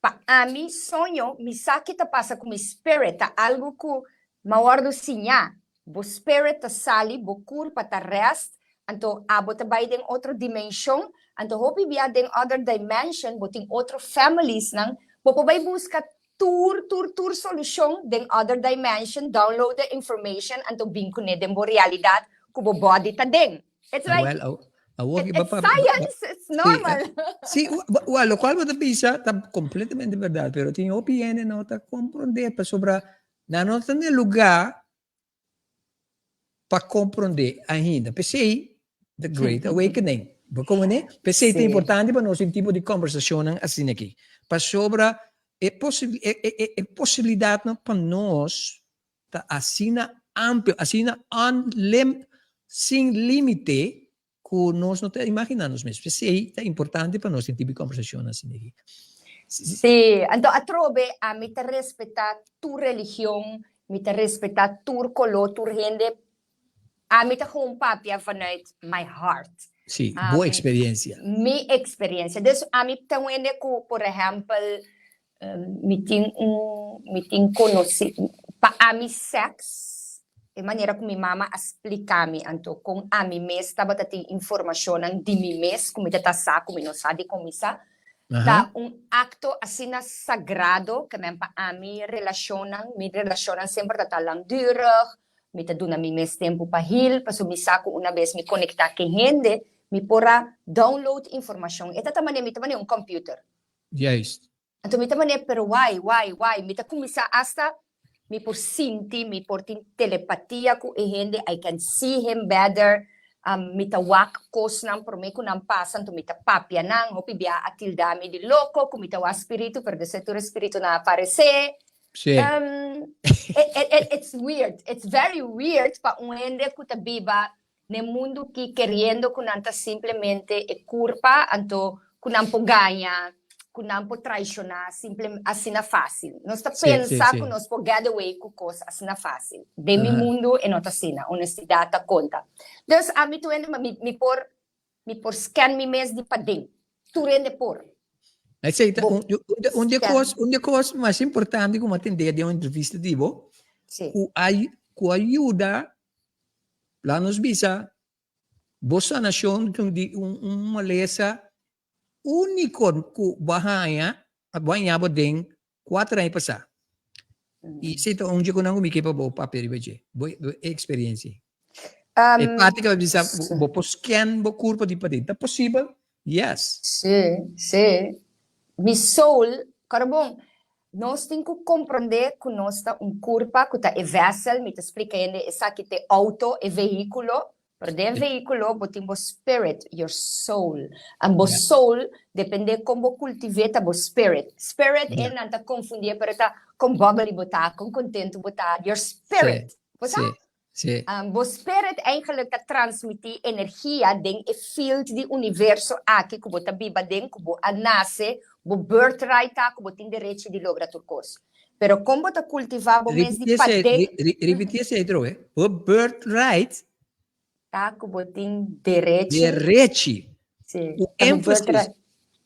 Pa ami, soño, mi sa ki ta pasa ku mi spirit, ta algu ku m'a wòrdu siñá. Bo spirit ta sali, bo kurpa ta rèst, anto abo ta bai den otro dimenshon, anto hopi bia den other dimension bo tin otro familiesnan, bo por bai buska Tur tur tur solushon den other dimension, download the information anto bin kuné den bo realidat. ku bo body ta den. It's like, Well, awor it, it's science, it's normal. Sí, well, lo cual bo ta bisa ta completamente verdad, pero tin hopi hende no ta comprende pasobra nan no ta na e lugar pa comprende ainda. P'esei, the great awakening. Bo comprende? P'esei ta importante pa nos tin tipo di conversacionnan asina aki. Pasobra e e posibilidadnan pa nos ta asina amplio, asina unlim sin limite ku nos no ta imaginá nos mes. P'esei ta importante pa nos tin tipo di kombersashon asina aki. Sí, anto atrobe ami ta respetá tur religion, mi ta respetá tur koló, tur hende. Ami ta gewoon papia vanuit my heart. Sí, bo eksperensia. Mi eksperensia. Dus ami ta un hende ku, por ehèmpel, Mi tin un, mi tin konosí, pa ami sèks, e manera ku mi mama a splika mi, anto kon ami mes tabata tin informashonnan di mi mes ku mi ta ta sa ku mi no sa di kon mi sa, ta un akto asina sagrado ke men pa ami relashonnan, mi relashonnan semper ta ta langdurig, mi ta duna mi mes tempu pa heal, pasobra mi sa ku una bes mi konektá ke hende, mi por a download informashon, e ta ta manera mi ta manera un computer. Juist. Anto mi ta manera, pero why, why, why? Mi ta cuminsa hasta mi por sinti, mi por tin telepatia cu e hende, I can see him better, mi ta wak cosnan prome cu nan pasa, anto mi ta papia nan, hopi bia a tilda mi di loco cu mi ta wak spiritu, pero despues tur e spiritunan a aparece. It's weird, it's very weird pa un hende cu ta biba N'e mundu ki keriendo ku nan ta simplemente e kurpa, anto ku nan por gaña, ku nan por traishoná simple asina fásil. Nos ta pensa ku nos por get away ku kos asina fásil. Den mi mundu e no ta asina, honestidat ta konta. Dus ami tur hende mi mi por mi por scan mi mes di paden. Tur hende por. Esei ta un un di e kos un di e kos mas importante ku mi a tende den un entrevista di bo ku a ku a yuda Laat nos bisa, bo sanashon di un malesa úniko ku bo a haña, bo a haña bo den kuater aña pasá. I esei ta un dje ku nan ku mi ke pa bo papia riba dje, bo eksperensia. E parti ku bo bisa, bo por scan bo kurpa di paden. Ta posibel? Yes. Sí, sí. Mi soul, kòrda bon, Nos tin ku komprondé ku nos ta un kurpa ku ta e vessel, mi ta splika hende esaki ta e outo, e vehíkulo, pero den e vehíkulo bo tin bo spirit, your soul, and bo soul dependé kon bo kultivé ta bo spirit. Spirit e nan ta konfundié pero ta kon bubbly bo ta, kon kontentu bo ta, your spirit, bo sa? Sí. Bo spirit eigenlijk ta transmití energia den e field di universo aki ku bo ta biba den, ku bo a nase, bo birthright ta ku bo tin derechi di logra tur kos. Pero kon bo ta kultivá bo mes di paden. Ripití esei otro bes. Bo birthright. Ta ku bo tin derechi. Derechi. Sí. Ku énfasis.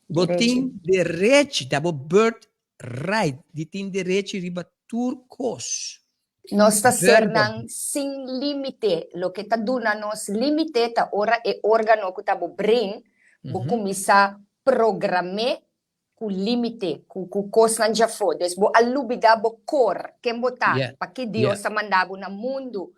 Bo tin derechi, ta bo birthright di tin derechi riba tur kos. Nos ta sernan sin límite. Loke ta duna nos límite ta ora e órgano ku ta bo brain, bo kuminsá program'é ku límite, ku ku kosnan djafó. Dus bo a lubidá bo kor, ken bo ta, pa ki Dios a manda bo na mundu.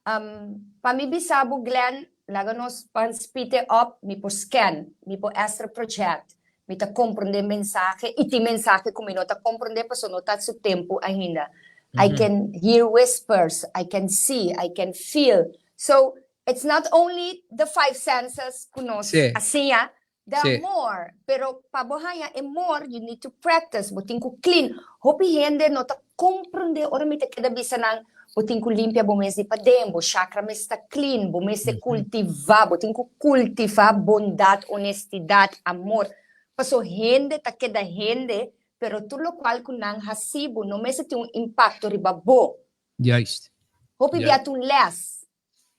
Pa mi bisa bo, Glenn, laga nos pan speed e up, mi por scan, mi por astral project, mi ta comprende mensahe y tin mensahe cu mi no ta comprende pasobra no ta su tempo ainda. I can hear whispers, I can see, I can feel. So, it's not only the five senses cu nos a siña, there are more. Pero pa bo haña e more, you need to practice, bo tin cu clean. Hopi hende no ta comprende ora mi ta keda bisa nan, bo tin cu limpia bo mes di paden, bo chakra mester ta clean, bo mester cultiva, bo tin cu cultiva bondad, honestidad, amor. Paso hende ta keda hende, pero tur locual cu nan haci bo no mester tin un impacto riba bo. Hopi bia ta un les.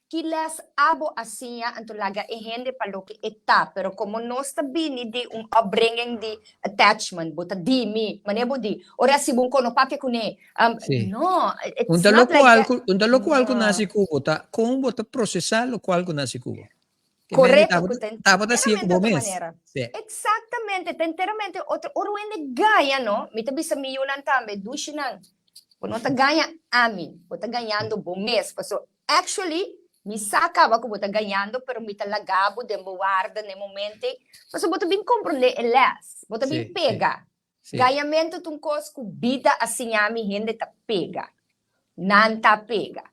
Ki les abo a siña anto laga e hende pa loke e ta, pero komo nos ta bini di un upbringing di attachment, bo ta di mi, manera bo di, ora si bo un kono papia kuné, no, it's Un ta not like lokual that. ku, un ta lokual ku nasi ku bo ta kon bo ta prosesá lokual ku nasi ku bo. Ke mende Korekto, tabata ku ta tabata siña ku enteramente bo otro mes. manera. Sí. Eksaktamente, ta enteramente otro, ora un hende gaña no, mi ta bisa mi yunan tambe, dushinan, bo no ta gaña ami, bo ta gañando bo mes, paso actually. Mi sa kaba ku bo ta gañando, pero mi ta laga bo den bo warda na e momento ei, pasobra bo ta bin komprondé e lès, bo ta bin pega. Gañamentu ta un kos ku bida a siña mi hende ta pega. Nan ta pega.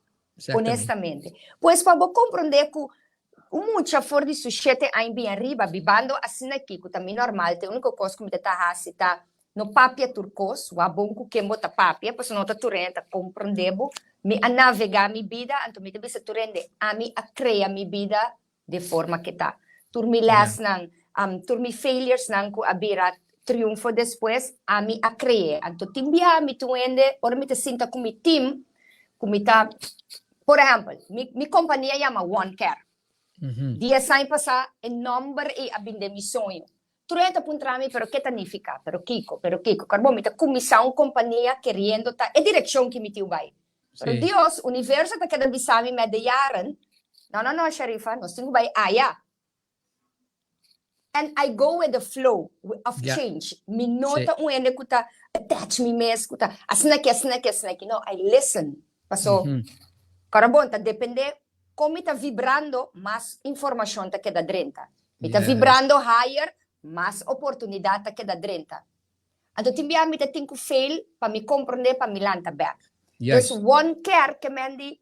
Honestamente. Pues pa bo komprondé ku un mucha for di su shete aña bin ariba bibando asina aki ku ta mi normal, ta e úniko kos ku mi ta ta hasi ta no papia tur kos, wak bon ku ken bo ta papia, pasobra no ta tur hende ta komprondé bo. Mi a navegá mi bida, anto mi ta bisa tur hende, ami a krea mi bida de forma ke ta. Tur mi lèsnan, tur mi failuresnan ku a bira triunfo despues, ami a kre'é. Anto tin biaha mi tin un hende, ora mi ta sinta ku mi team, ku mi ta, por ehèmpel, mi mi kompania yama One Care. Dies aña pasá e nòmber ei a bin den mi soño. Tur hende ta puntra mi, pero ke ta nifiká? Pero kiko? Pero kiko? Karbon, mi ta kuminsá un kompania keriendo ta e direkshon ki mi tin bai. Pero Dios, universo ta keda bisa mi met de jaren, no, no, no, Sharifa, nos tin ku bai aya. And I go with the flow of change. Mi no ta un hende ku ta attach mi mes, ku ta asina aki, asina aki, asina aki. No, I listen. Paso, karbon, ta depende kon mi ta vibrando, mas informashon ta keda drenta. Mi ta vibrando higher, mas oportunidat ta keda drenta. Anto tin bia mi ta tin ku fail pa mi komprondé pa mi lanta bèk. Dus one care ke men di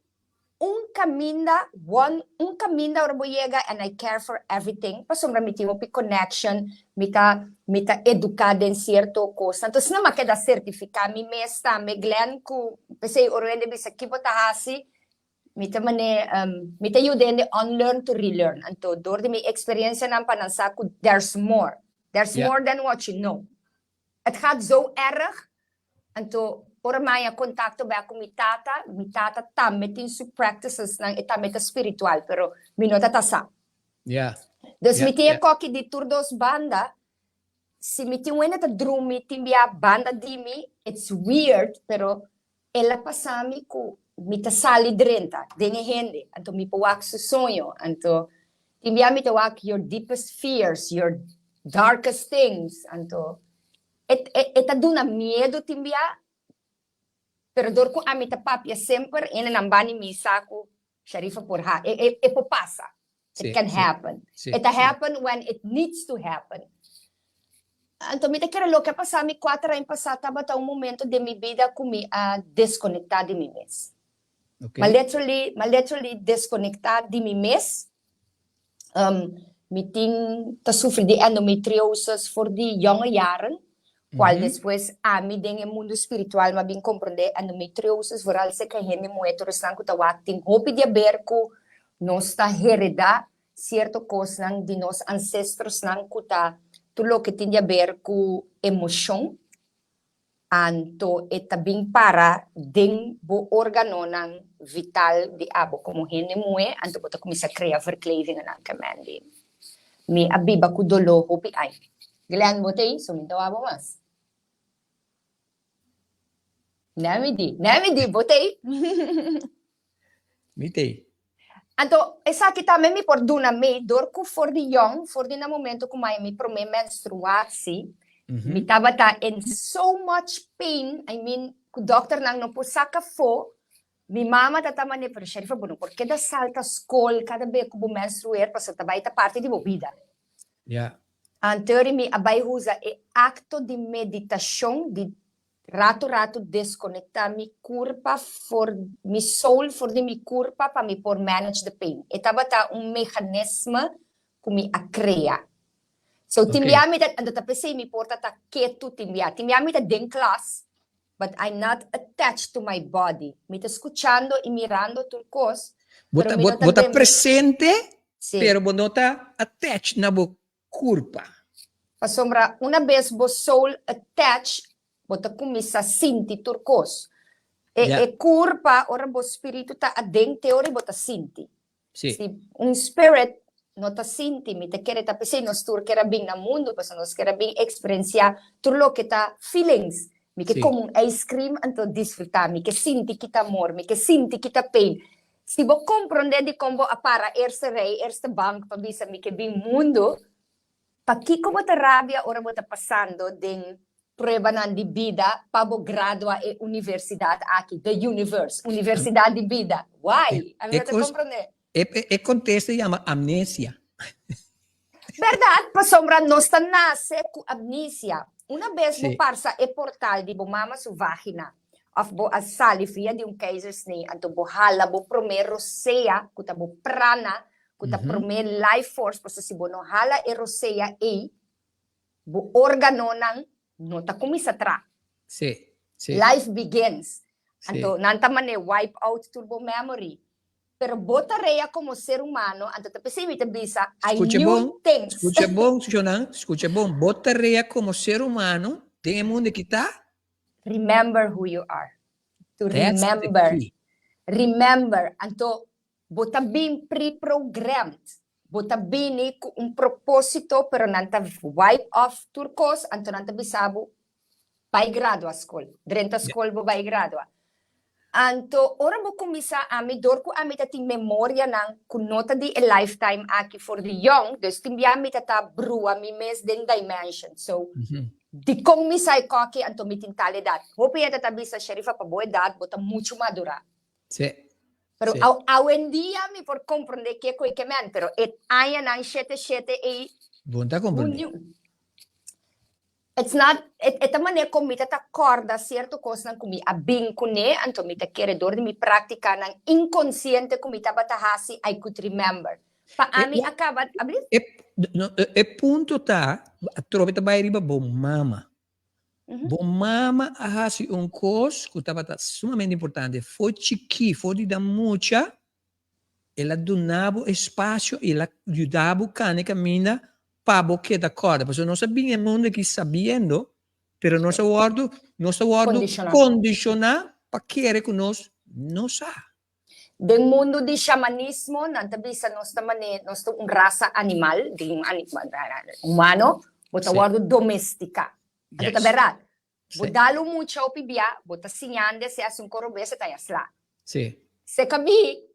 un kaminda, one, un kaminda ora bo yega and I care for everything pasobra mi tin hopi connection, mi ta mi ta eduká den sierto kosnan. Anto asina mi a keda sertifiká mi mes tambe Glenn ku p'esei ora hende bisa ki bo ta hasi Mi ta mane, mi ta yuda hende unlearn to relearn. Anto dor di mi experiencianan pa nan sa cu there's more. There's more than what you know. Het gaat zo erg. Anto ora mi haña contacto bek cu mi tata, mi tata tambe tin su practicesnan, e tambe ta spiritual, pero mi no ta ta sa. Dus mi tin e koki di tur dos banda. Si mi tin un hende ta drumi tin bia banda di mi, it's weird, pero El a pasa mi ku mi ta sali drenta den e hende, anto mi por wak su soño, anto tin bia mi ta wak your deepest fears, your darkest things, anto e e ta duna miedu tin bia, pero dor ku ami ta papia semper hendenan bani mi sa ku Sharifa por ha, e e e por pasa. It can happen. It ta happen when it needs to happen. Anto mi ta kere loke a pasa mi kuater aña pasá tabata un momento den mi bida ku mi a deskonektá di mi mes. Ma literally, ma literally deskonektá di mi mes. Mi tin ta sufri di endometriosis for di yonge jaren, kual despues ami den e mundu spiritual mi a bin komprondé endometriosis vooral serka hende muhé tur esnan ku ta wak tin hopi di aber ku Nos ta heredá sierto kosnan di nos ansestrosnan ku ta tur loke tin di aber ku emoshon, anto e ta bin para den bo organonan vital di abo komo hende muhé, anto bo ta kuminsá krea verklevingennan ke men di mi a biba ku doló hopi ai. Glenn, bo ta ei? So mi ta wak bo mas. Nè mi di, nè mi di, bo ta ei? Mi t'ei. Anto, esaki tambe mi por duna mi dor ku for di yòn, for di na momento ku mai mi promé menstruatie, mi tabata in so much pain, I mean, ku dòkternan no por saka afó. Mi mama ta ta manera, pero Sherifa, bo no por keda salta skol kada be ku bo menstruer, pasobra ta bai ta parti di bo bida. Anto mi a bai usa e akto di meditashon di Ratu ratu desconecta mi curpa for mi soul for di mi curpa pa mi por manage the pain. E tabata un mechanisme cu mi a crea. So tin bia mi ta, anto ta pesey mi por ta ta ketu tin bia. Tin bia mi ta den klas, but I'm not attached to my body. Mi ta scuchando y mirando tur cos, pero mi no ta Bo ta den mi. presente, pero bo no ta attached na bo kurpa. Pasobra una bes bo soul attach, bo ta kuminsá sinti tur kos. E e kurpa, ora bo spiritu ta aden, te ora bo ta sinti. Si un spirit no ta sinti, mi ta kere ta p'esei nos tur ker a bin na mundu, pasobra nos ker a bin eksperensiá tur loke ta feelings. Mi ke kome un ice cream anto disfrutá, mi ke sinti kita amor, mi ke sinti kita pain. Si bo komprondé dikon bo a para eerste rij, eerste bank pa bisa mi ke bin mundu, pakiko bo ta rabia ora bo ta pasando den pruebanan di bida pa bo gradua e universidat aki, the universe, universidat di bida? Why? Ami no ta komprondé. E kontesta yama amnesia. Bèrdat, pasobra nos ta nase ku amnesia. Una bes bo parsa e portal di bo mama su vagina òf bo a sali via di un keizersnee, anto bo hala bo promé rosea ku ta bo prana, ku ta promé life force, pasobra si bo no hala e rosea ei, bo órganonan no ta kuminsá traha. Life begins. Anto nan ta manera wipe out tur bo memory. Pero bo tarea como ser humano, anto ta pesey mi ta bisa, I Scucha knew bon, things. scucha bon, Shonan, scucha bon. Bo tarea como ser humano den e mundo aki ta? Remember who you are. To That's the remember. key. Remember. Anto bo ta bin pre-programmed. Bo ta bini cu un proposito, pero nan ta wipe off tur cos, anto nan ta bisa bo, Bai gradua skol. Drenta skol bo bai gradua. Anto ora bo kuminsá ami, dor ku ami ta tin memorianan ku no ta di e lifetime aki for di yong, dus tin bia mi ta ta brua mi mes den dimension. So, dikon mi sa e koki anto mi tin tal edat? Hopi hende ta bisa, Sherifa, pa bo edat bo ta muchu madurá. Pero awendia mi por komprondé kiko e ke men, pero e añanan shete shete ei, Bo no ta who komprondé. knew? It's not, e ta manera kon mi ta ta kòrda sierto kosnan ku mi a bin kuné, anto mi ta kere dor di mi práktikanan inkonsiente ku mi tabata hasi, I could remember. Pa ami a kaba, abli? E, no, e punto ta, atrobe ta bai riba bo mama. Bo mama a hasi un kos ku tabata sumamente importante. For chikí, for di da mucha, El a duna bo espasio i el a yuda bo kana e kaminda pa bo keda kòrda. Pasobra nos a bini e mundu aki sabiendo, pero nos a wòrdu, nos a wòrdu kondishoná pa kere ku nos no sa. Den mundu di shamanismo nan ta bisa nos ta mane, nos ta un rasa animal, di un humano, bo ta wòrdu domestiká. Anto ta bèrdat. Bo dal un mucha hopi bia, bo ta siñande si hasi un korobes e ta ya sla. Seka mi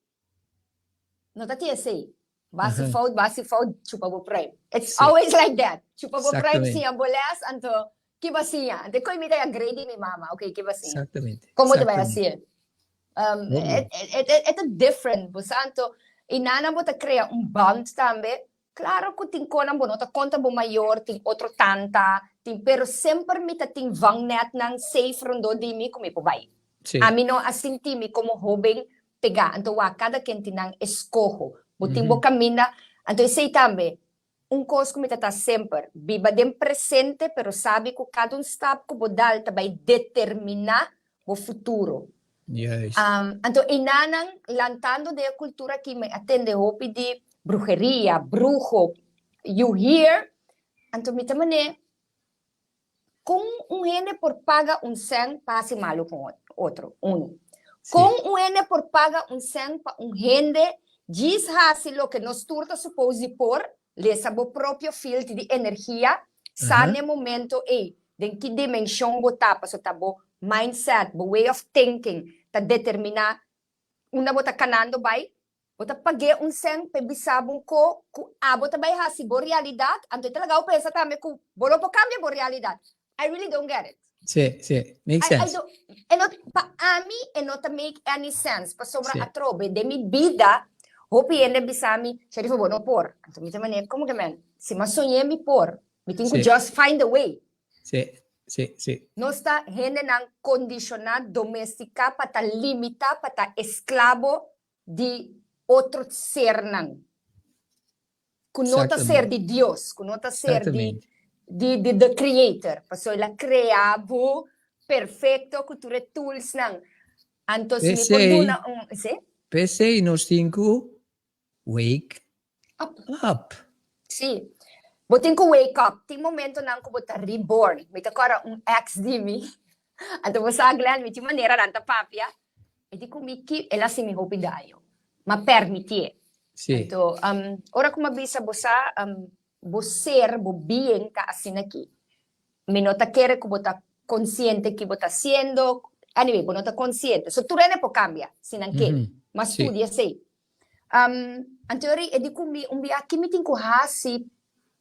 no ta tin esei. Bo hasi fout, bo hasi fout, chupa bo pruim. It's always like that. Chupa bo pruim, siña bo les, anto ki bo a siña? Anto koe mi ta ya grei di mi mama, ok, ki bo a siña? Komo ta bai hasié? E ta different, bo sa. Anto i nana bo ta krea un band tambe. Claro cu tin conan bo no ta conta bo mayor, tin otro tanta, tin pero semper mi ta tin vangnetnan safe rondó di mi cu mi por bay. Ami no a sinti mi como hoben pega, anto wak cada ken tin nan escoho. Bo tin bo caminda, anto esey tambe un cos cu mi ta ta semper, biba den presente pero sabi cu cada un stap cu bo dal ta bay determina bo futuro. Juist. Anto einanan lantando den e cultura aki mi a tende hopi di bruheria, bruho, you hear, anto mi ta mane con un hende por paga un cen pa haci malo con otro, uno. Con un hende por paga un cen pa un hende djis haci loke nos tur ta suppose di por, lesa bo propio field di energia, sa n'e momento ey Den ki dimenshon bo ta, pasobra ta bo mindset, bo way of thinking ta determiná unda bo ta kanando bai. Bo ta pag'é un sèn pa e bisa bo un ko ku abo ta bai hasi bo realidat, anto e ta laga bo pensa tambe ku bo lo por kambia bo realidat. I really don't get it. Sí, sí, make I, I sense. don't, e no, pa ami e no ta make any sense, pasobra Sí. atrobe den mi bida hopi hende a bisa mi, Sharifa bo no por. Anto mi ta manera, komo ke men? Si mi a soñ'é mi por. Mi tin ku just find a way. Sí, sí, sí. Nos ta hendenan kondishoná, domestiká pa ta limitá, pa ta esklabo di otro sernan ku no ta ser di Dios, ku no ta ser di di di the creator. Pasobra el a krea bo perfekto ku tur e toolsnan. Anto si mi por duna un, sí? P'esei nos tin ku Wake up. Up. Sí. Bo tin ku wake up. Tin momentonan ku bo ta reborn. Mi ta kòrda un ex di mi. Anto bo sa, Glenn, mi tin manera nan ta papia. E di ku mi ki el a hasi mi hopi daño. M'a permitié. Sí. Anto, ora ku m'a bisa bo sa, bo ser, bo being ta asina aki. Mi no ta kere ku bo ta konsiente ki bo ta hasiendo. Anyway, bo no ta konsiente. So tur hende por kambia, si nan ke. M'a studia esei. Anto ora e di ku mi un bia, ki mi tin ku hasi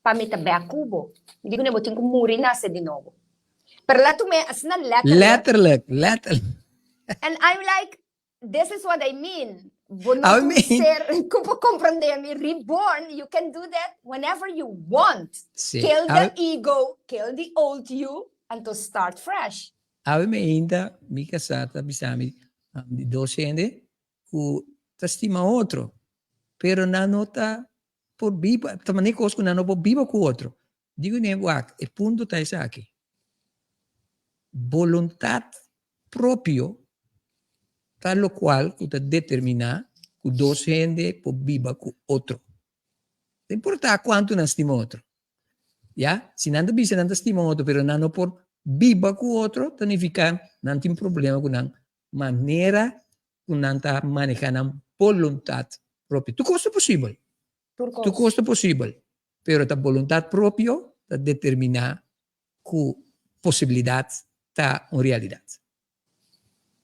pa mi ta bek ku bo? Mi di ku ne, bo tin ku muri nase di nobo. Pero la tum'é asina letterlijk. Letterlijk, letterlijk. And I'm like, this is what I mean. Bo no Awe tin mi. ser ku por komprendé mi. Reborn, you can do that whenever you want. Sí. Kill Awe, the ego, kill the old you, anto start fresh. awe mi ainda mi kasá ta bisa mi di dos hende ku ta stima otro, pero nan no ta por biba, ta manera kos ku nan no por biba ku otro. Digo ne, wak, e punto ta esaki. Boluntat propio ta lokual ku ta determiná ku dos hende por biba ku otro. No importá kuantu nan stima otro. Ya, si nan ta bisa nan ta stima otro pero nan no por biba ku otro, ta nifiká nan tin problema ku nan manera ku nan ta manehá nan boluntat propio. Tur kos ta posibel. Tur Tur kos. kos ta posibel, pero ta boluntat propio ta determiná ku posibilidat ta un realidat.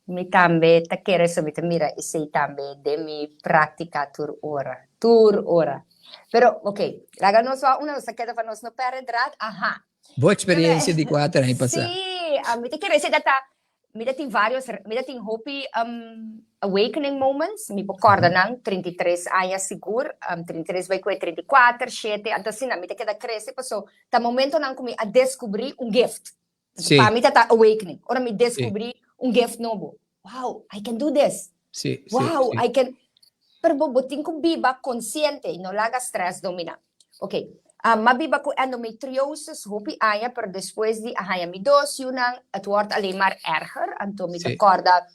Mi tambe ta kere eso, mi ta mira esei tambe den mi práktika tur ora, tur ora. Pero, ok, laga nos wak una, nos ta keda pa nos no pèrdè draad, aha. Bo eksperensia di kuater aña pasá. Sí, mi ta kere esei ta ta Mi ta tin varios, mi ta tin hopi awakening moments, mi por kòrda nan, 33 aña sigur, 33 bai ku e 34, shete, anto asina mi ta keda krese paso ta momentonan ku mi a deskubrí un gift. Sí. Pa mi ta ta awakening, ora mi deskubrí un gift nobo. Wow, I can do this. Sí, sí, Wow, sí. I can. Pero bo, bo tin ku biba konsiente i no laga stress dominá. Ok, m'a biba ku endometriosis hopi aña, pero despues di a haña mi dos yunan, het wordt alleen maar erger. Anto mi ta Sí. kòrda,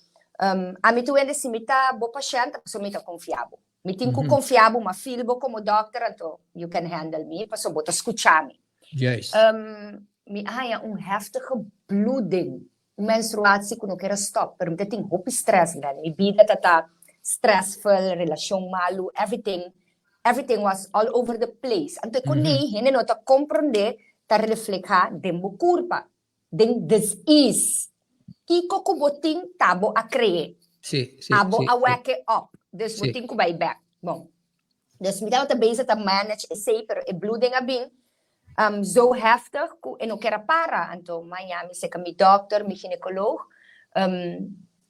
ami tur hende si mi ta bo pashènt, pasobra mi ta konfia bo. Mi tin ku konfia bo, m'a feel bo komo dòkter, anto you can handle me, pasobra bo ta skucha mi. Juist. Mi a haña un heftige bloeding, un menstruatie ku no kier a stòp, pero mi ta tin hopi stress den. Mi bida ta ta stressful, relashon malu, everything, everything was all over the place. Anto e konei hende no ta komprondé ta reflehá den bo kurpa, den disease. Kiko ku bo tin ta bo a kre'é. Sí, sí, Abo sí, a sí. wek e op, dus bo tin ku bai bèk. Bon, dus mi tabata bezig ta manage esei, pero e bloeding a bin zo heftig ku e no ker a para. Anto maña mi seka mi dòkter, mi ginekoloog,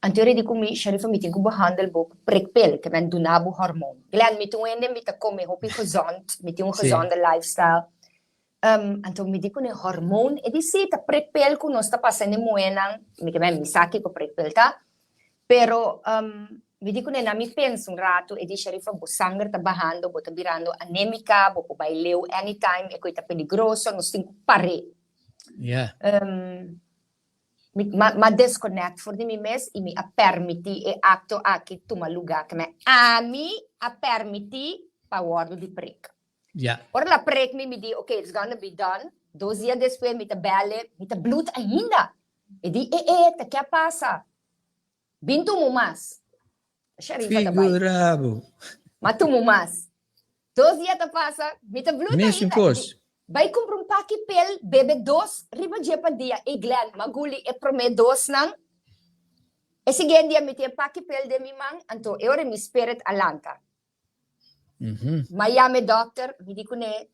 anto e redi ku mi, Sharifa mi tin ku behandel bo ku prikpil, ke men duna bo hormoon. Glenn, mi ta un hende mi ta kome hopi gezond, mi tin un gezonde lifestyle. Anto mi di kuné hormoon, e di si, ta prikpil ku nos ta pasa den muhénan, mi ke men mi sa kiko prikpil ta, Pero mi di kuné na mi pensa un ratu, e di Sharifa bo sanger ta bahando, bo ta birando anémica, bo por bai leu anytime, e koi ta peligroso, nos tin ku par'é. Yeah. Mi m'a desconnect for di mi mes i mi a permití e akto aki tuma lugá. Ke men ami a permití pa wòrdu di prik. Yeah. Ora el a prik mi, mi di, okay, it's gonna be done. Dos dia despues mi ta bèl'e, mi ta bloed ainda. E di, e e, ta ke a pasa? Bin tumu mas. Sharifa ta bai. Figura bo. Ma tumu mas. Dos dia ta pasa, mi ta bluta Mesun ainda. kos. Bai kumpra un paki pel, bebe dos riba dje pa dia. Ey Glenn, m'a guli e promé dosnan. E siguiente dia mi tin e paki pel den mi man, anto e ora mi spirit a lanta. M'a yama e dòkter, mi di kuné,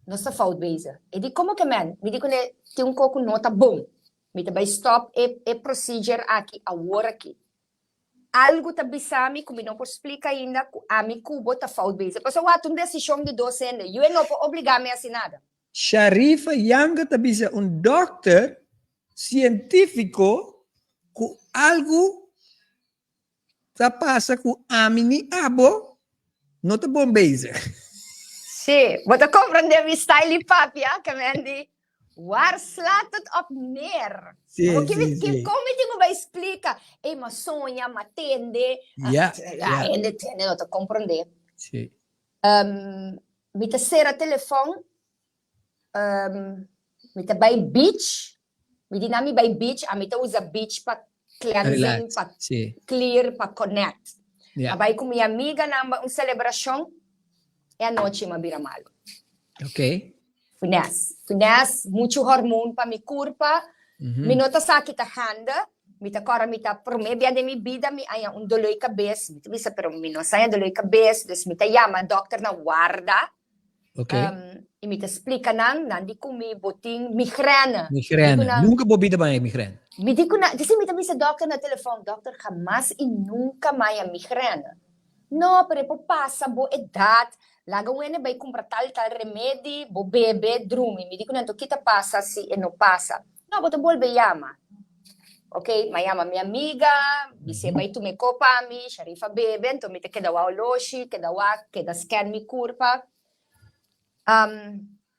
Nos ta fout bezig. E di, Como ke men? Mi di kuné, Tin un kos ku no ta bon. Mi ta bai stop e e procedure aki awor aki. Algu ta bisa mi ku mi no por splika ainda ku ami ku bo ta fout bezig. Pasobra wak ta un desishon di dos hende. Yu e no por obliga mi hasi nada. Sharifa Younger ta bisa un dòkter sientífiko ku algu Ta pasa ku ami ni abo no ta bon bezig. Sí, bo ta comprende mi style di papia, ke men di, waar slaat het op neer? Sí, Bo ki mi, sí, ki, sí. kon mi tin ku bai splika? Ey, m'a soña, m'a tende. Ah, Ja, ja, ja. hende, hende no ta comprende. Sí. Mi ta sera telefon, Mi ta bai beach, mi di nan mi bai beach, ami ta usa beach pa cleansing, Relax, pa sí. clear, pa connect. Ja. A bai ku mi amiganan bai un celebracion, e anochi mi a bira malu. Ok. Finesse, finesse, muchu hormoon pa mi curpa, mi no ta sa ki ta handa, mi ta kòrda mi ta promé bia den mi bida mi haña un doló di kabes, mi ta bisa pero mi no sa haña doló di kabes, dus mi ta yama dòkter na warda, Ok. I mi ta splika nan, nan di ku mi bo tin migrène. Migrène. Nunka bo bida baña migrène? Mi di ku nan, disi mi ta bisa dòkter na telefòn, dòkter hamas i nunka maya migrène. No, pero e por pasa bo edat, laga un hende bai kumpra tal i tal remedi, bo bebe, drumi. Mi di ku nan, anto ki ta pasa si e no pasa? No, bo ta bolbe yama. Ok, m'a yama mi amiga, bis'é bai tuma e kop pa mi, Sharifa bebe, anto mi ta keda wak oloshi, keda wak, keda scan mi kurpa.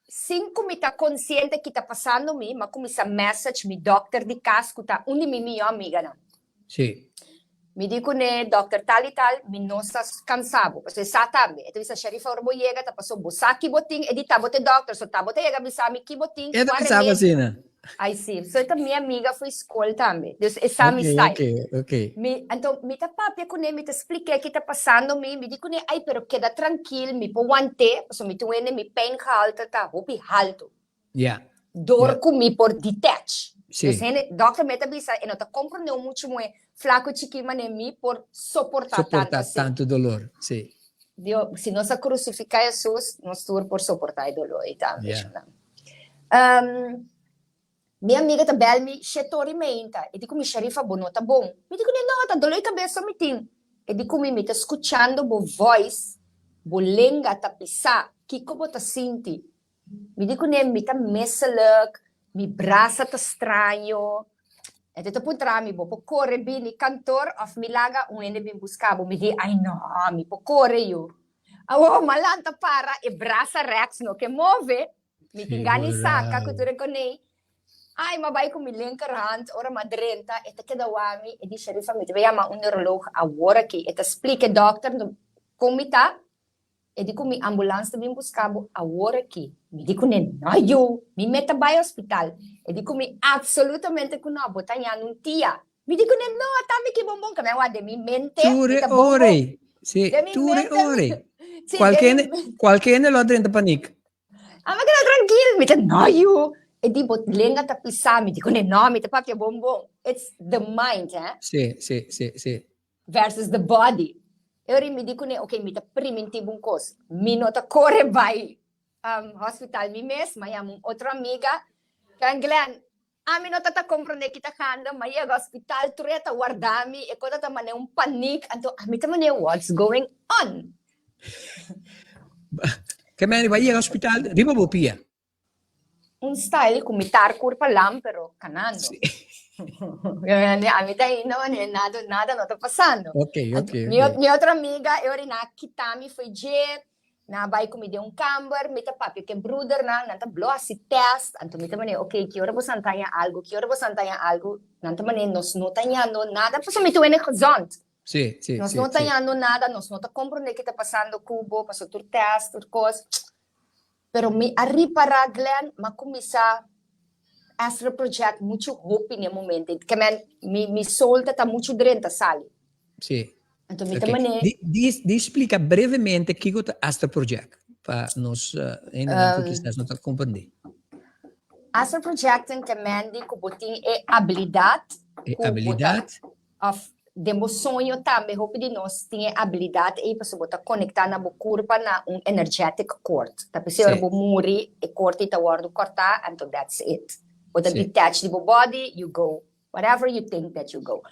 Sin ku mi ta konsiente ki ta pasando mi, m'a kuminsá message mi dòkter di kas ku ta un di mi mihó amiganan. Sí. Mi di kuné, Dòkter tal i tal, mi no sa kansa bo. Pasobra e sa tambe. E ta bisa, Sharifa, ora bo yega ta pasobra bo sa ki bo tin. E di, Ta bo ta e dòkter, so ta bo ta yega bisa mi ki bo tin, E ta kua bisa bo remedi. asina? Ai sí, so e ta mi amiga fo'i skol tambe. Dus e sa mi Ok, style. ok, ok. Mi, anto mi ta papia kuné, mi ta splik'é ki ta pasando mi, mi di kuné, ai pero keda trankil, mi por want'é, pasobra mi tin un hende mi pijngehalte ta hopi haltu. Ya, Dor ya. ku mi por detach. Sí. Dus hende, dòkter mi ta bisa, e no ta komprondé un muchu muhé flaku chikí manera mi por soportá tantu Soportá así. tantu dolor, sí. Dio, si nos a krusifiká Hesus, nos tur por soportá e dolor ei tambe, Ya. shonnan. Mi amiga ta bel mi shete ora i meinta. E di ku mi, Sharifa, bo no ta bon. Mi di kuné, No, ta doló i kabes so mi tin. E di ku mi, Mi ta skuchando bo voice, bo lenga ta pisá. Kiko bo ta sinti? Mi di kuné, Mi ta misselijk, mi brasa ta straño. E ta puntra mi, Bo por kore bini kantor òf mi laga un hende bin buska bo? Mi di, Ai no, mi por kore yu. Awor m'a lanta para, e brasa rèks no ke move. Mi tin gana di saka ku tur e konei. Ai, m'a bai ku mi linkerhand, ora m'a drenta, e ta keda wak mi, e di, Sharifa, mi ta bai yama un neuroloog awor aki. E ta splika e dòkter kon mi ta, e di ku mi ambulans ta bin buska bo awor aki. Mi di kuné, No yu, mi met ta bai hospital. E di ku mi, Absolutamente ku no, bo ta yanda un tia. Mi di kuné, No, ata mi ki bonbon, ke mi a wak den mi mente, Tur mi e ta bonbon. ora ei, sí, Den mi tur e mente, ora ei. sí, den Kualke mi hende, mente. kualke hende lo a drenta panik. Ama keda trankil, mi ta no yu. E di bo lenga ta pisa, mi di kuné no, mi ta papia bon bon. It's the mind, eh? Sí, sí, sí, sí. Versus the body. E ora mi di kuné, ok, mi ta primintí bo un kos. Mi no ta kore bai um, hospital mi mes, ma yama un otro amiga. Kan Glenn, ami no ta ta komprondé ki ta ganda, ma yega hospital, tur e ta warda mi, e kos ta manera un panik, anto ami ta manera what's going on? Ke meni ba yega hospital riba bo pia? Un style ku mi tar kurpa lam pero kanando. Sí. Ami ta ainda manera nada, nada no ta pasando. Ok, ok, Mi, ok. mi otro amiga e ora na kita mi fo'i dje, na bai ku mi den un kamber, mi ta papia ku e brudernan, nan ta blo hasi test, anto mi ta manera ok, ki ora boso nan ta haña algu, ki ora boso nan ta haña algu, nan ta manera nos no ta hañando nada pasobra mi ta wende gezond. Sí, sí, Nos sí, no ta sí. hañando nada, nos no ta komprondé ki ta pasando ku bo, pasobra tur test, tur kos. Pero mi a ripará, Glenn, m'a kuminsá astral project muchu hopi n'e momento. Ke men, mi, mi soul ta ta muchu drenta sali. Sí. Anto mi ta Ok. manera. Di, di, di splika brevemente kiko ta astral project pa nos uh, hendenan ku kisas no ta komprendé. Astral projecting ke men di ku bo tin e abilidat E ku bo ta abilidat. Of den bo soño tambe hopi di nos tin e abilidat ei pasobra bo ta konektá na bo kurpa na un energetic cord. Ta p'esei ora bo muri e cord ei ta wòrdu kòrtá anto that's it. Bo ta detach di bo body, you go whatever you think that you go.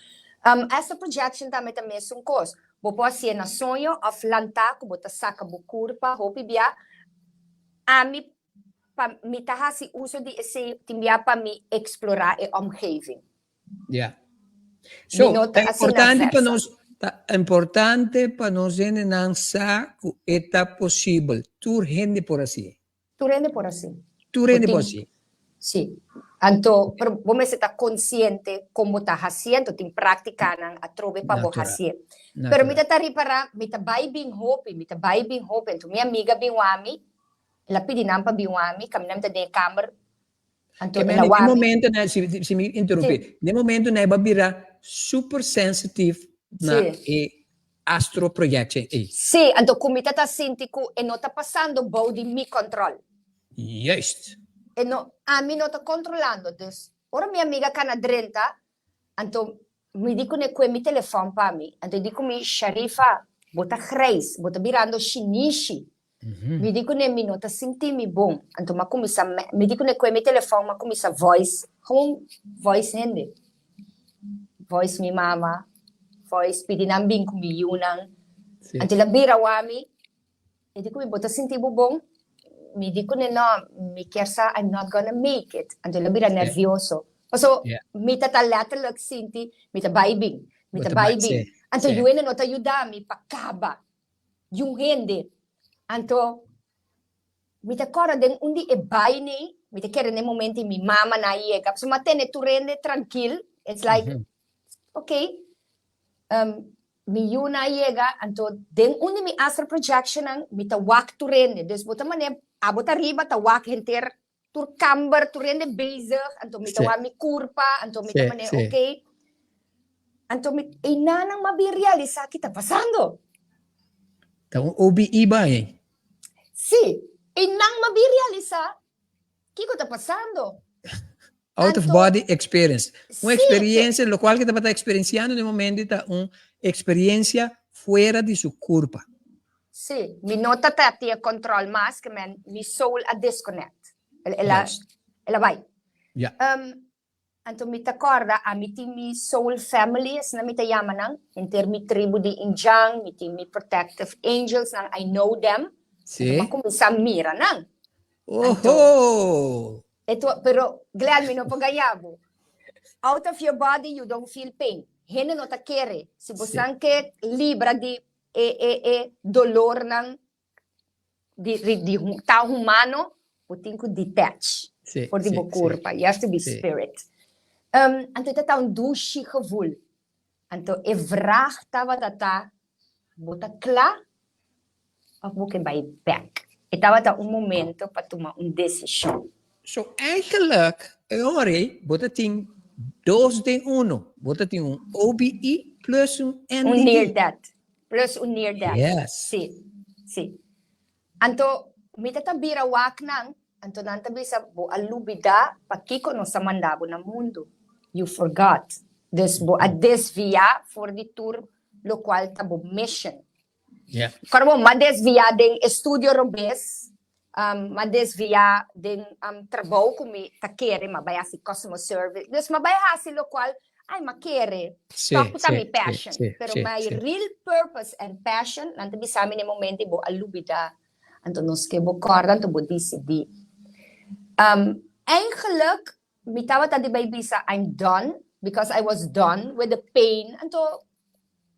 Astral projection tambe ta mesun kos. Bo por hasié na soño òf lantá ku bo ta saka bo kurpa hopi bia. Ami pa mi ta hasi uso di esei tin bia pa mi eksplorá e omgeving. Ja. Mi So, no ta ta asina importante pa versa. nos, ta importante pa nos hendenan sa ku e ta posibel. Tur hende por hasié. Tur hende por hasié. Tur Bo hende por tin, hasié. sí. Anto, pero bo mester ta konsiente kon bo ta hasié, anto tin práktikanan atrobe pa bo Natural. hasié. Pero mi Natural. ta ta ripará, mi ta bai bin hopi, mi ta bai bin hopi. Anto mi amiga bin wak mi, el a pidi nan pa bin wak mi, kaminda mi ta den e kamer, Anto Ke el men a den wak mi. momento na, si, si mi interrumpí, Sí. den momento na e ba bira super sensitive na Sí. e astro projection ei. Sí, anto ku mi ta ta sinti ku e no ta pasando bou di mi kòntròl. Juist. E no, ami no ta kontrolando. Dus, ora mi amiga kana drenta, anto mi di kuné kue mi telefòn pa mi. Anto e di ku mi, Sharifa, bo ta grijs, bo ta birando shinishi. Mi di kuné mi no ta sinti mi bon. Anto m'a kuminsá mi di kuné kue mi telefòn m'a kuminsá voice, gewoon voice hende. Voice mi mama, voice pidi nan bin ku mi yunan. Anto el a bira wak mi, e di ku mi, Bo ta sinti bo bon? Mi di kuné, No, mi kier sa I'm not gonna make it. Anto el a bira nervioso. Paso mi ta ta letterlijk sinti mi ta bai bin, mi ta bai bin. Anto yu hende no ta yuda mi pa kaba. Yu hende. Anto mi ta kòrda den un di e bainei, mi ta kere na e momento ei mi mama na yega. Pasobra mi a tene tur hende trankil. It's like, okay. Mi yu na yega, anto den un di mi astral projectionnan mi ta wak tur hende. Dus bo ta manera abo ta riba ta wak henter tur kamber, tur hende bezig, anto mi ta wak mi kurpa, anto mi ta manera okay. Anto mi einanan mi a bin realisa ki ta pasando. Ta un OBE bai. Si, einan mi a bin realisa Kiko ta pasando? Out of body experience. Un experiencia, lo cual que tabata experienciando en el momento ta un experiencia fuera di su curpa. Sí, mi no ta ta tin e control mas, ke men mi soul a disconnect. El, el a, el a bai. Anto mi ta kòrda, ami tin mi soul family, asina mi ta yama nan, henter mi tribu di Injan, mi tin mi protective angels nan, I know them. Anto mi a kuminsá mira nan. Anto, eto, pero Glenn, mi no por gaña bo. Out of your body you don't feel pain. Hende no ta kere. Si bosan ke libra di e e e dolornan di di ta humano bo tin ku detach for di bo kurpa you have to be spirit anto e ta ta un dushi gevoel anto e vraag tabata ta bo ta kla of bo ke bai bek e tabata un momento pa tuma un desishon. So eigenlijk e ora ei bo ta tin dos den uno bo ta tin un OBE plus un NDE. Un near death. Plus un near death. Yes. Sí, sí. Anto, mi ta ta bira wak nan, anto nan ta bisa, bo a lubida pakiko nos a manda bo na mundu. You forgot. Dus bo a desvia for di tur lokual ta bo mission. Yeah. Kòrda bo, m'a desvia den estudio robes, m'a desvia den trabou ku mi ta kere, m'a bai hasi customer service. Dus m'a bai hasi lokual Ay, m'a kere. Tòg ku ta mi passion. Pero my real purpose and passion, nan ta bisa mi na e momento ei bo a lubidá. Anto nos ke bo kòrda, anto bo disidí. Eigenlijk, mi tabata di bai bisa I'm done, because I was done with the pain. Anto,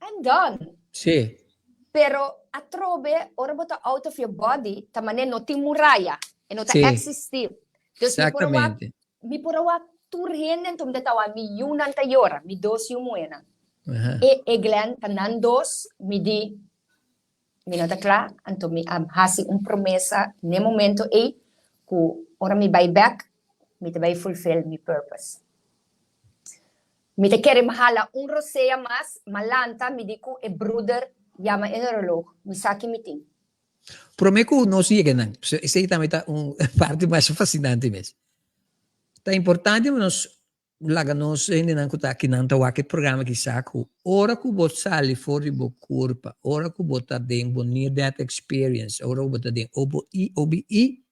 I'm done. Pero atrobe, ora bo ta out of your body, ta manera no tin muraya. E no ta eksistí. Dus mi por a wak Mi por a wak tur hende enton mi ta wak mi yunan ta yora, mi dos yu muhénan. E e Glenn ta nan dos, mi di mi no ta kla, anto mi a hasi un promesa n'e momento ei ku ora mi bai bèk mi ta bai fulfill mi purpose. Mi ta kere mi hala un rosea mas, m'a lanta mi di ku e bruder yama e neuroloog, mi sa ki mi tin. Promé ku nos yega nan, esei tambe ta un parti masha fasinante mes. Ta importante pa nos laga nos hendenan ku ta akinan ta wak e programa aki sa ku ora ku bo sali for di bo kurpa, ora ku bo ta den bo near death experience, ora ku bo ta den OBE, OBE,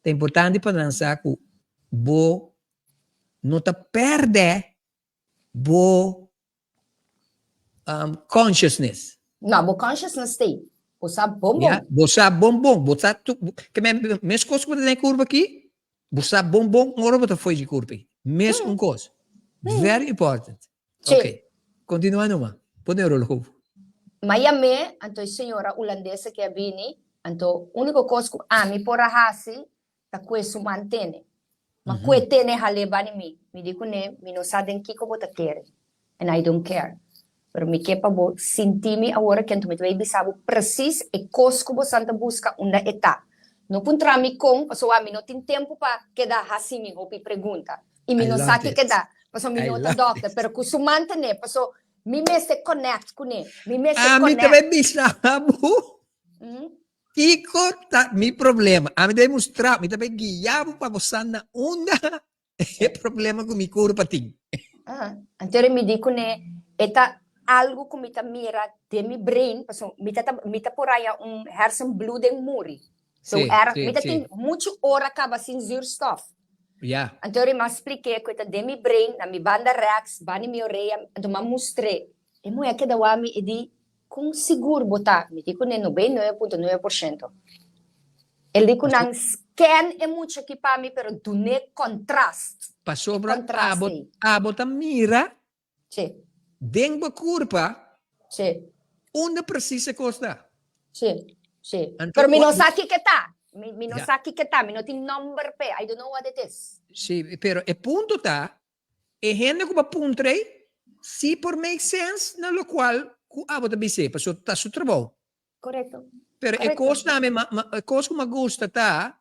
ta importante pa nan sa ku bo no ta pèrdè bo consciousness. No, bo consciousness t'ei. Bo sa bon bon. Ya, bo sa bon bon. Bo sa tu, ke men, mes kos ku bo ta den e kurpa aki, bo sa bon bon ora bo ta fo'i di kurpa aki. Mes un kos. Very important. Sí. Ok. Kontinua numa. Bo neurologo. M'a yam'é, anto e señora hulandesa ke a bini, anto úniko kos ku ami por a hasi ta kue su man tene. Ma kue tene hal'é bani mi. Mi di kuné, mi no sa den kiko bo ta kere, and I don't care. Pero mi ke pa bo sinti mi awor kento mi ta bay bisa bo precies e kos ku bo san ta buska unda e ta. No puntra mi kon, pasobra mi no tin tempu pa keda hasi mi hopi pregunta. I mi no sa ki keda, pasobra mi no ta dokter. Pero ku su man tene, pasobra mi mester connect kuné. Mi mester Ami ta connect. bay bisa bo. Kiko ta mi problema? Ami ta bay mustra, mi ta bay guia bo pa bo sa na unda e problema ku mi kurpa tin. Aha. Anto mi di kuné e ta algu ku mi ta mira den mi brain, pasobra mi ta mi ta por haña un hersenbloeding muri. So erg, mi ta tin muchu ora kaba sin zuurstof. Anto mi a splik'é ku e ta den mi brain, na mi banda rèks, banda mi orea, anto mi a mustr'é. E muhé a keda wak mi e di. Kon sigur bo ta? Mi di kuné 99.9%. El di ku nan scan e mucha aki pa mi pero dun'é contrast. Pasobra abo abo ta mira den bo kurpa unda precies e kos ta. Sí, sí. Pero mi no sa kiko ta. Mi no sa kiko ta. Mi no tin nomber p'e. I don't know what it is. Sí, pero e punto ta E hende ku bo a puntra ei si por make sense na lokual ku abo ta bis'é, pasobra ta su trabou. Korekto. Pero e kos tambe, e kos ku mi a gusta ta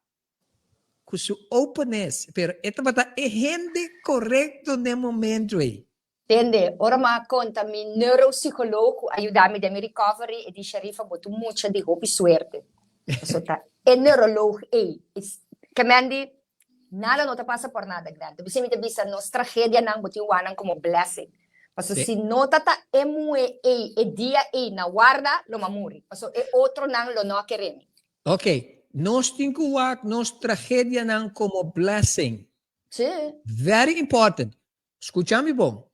ku su openness, pero e tabata e hende korekto n'e momento ei. Tende, ora mi a konta mi neuropsicoloog ku a yuda mi den mi recovery, e di, Sharifa, bo ta un mucha di hopi suerte. Pasobra ta e neuroloog ei. Ke men di, Nada no ta pasa por nada, Glenn. Ta bisa mi ta bisa nos tragedianan bo tin wak nan como blessing. Paso si no ta ta e muhe ey e dia ey na warda lo m'a muri. Paso e otronan lo no a kere mi. Ok, nos tin cu wak nos tragedianan como blessing. Si. Very important. Scucha mi bon.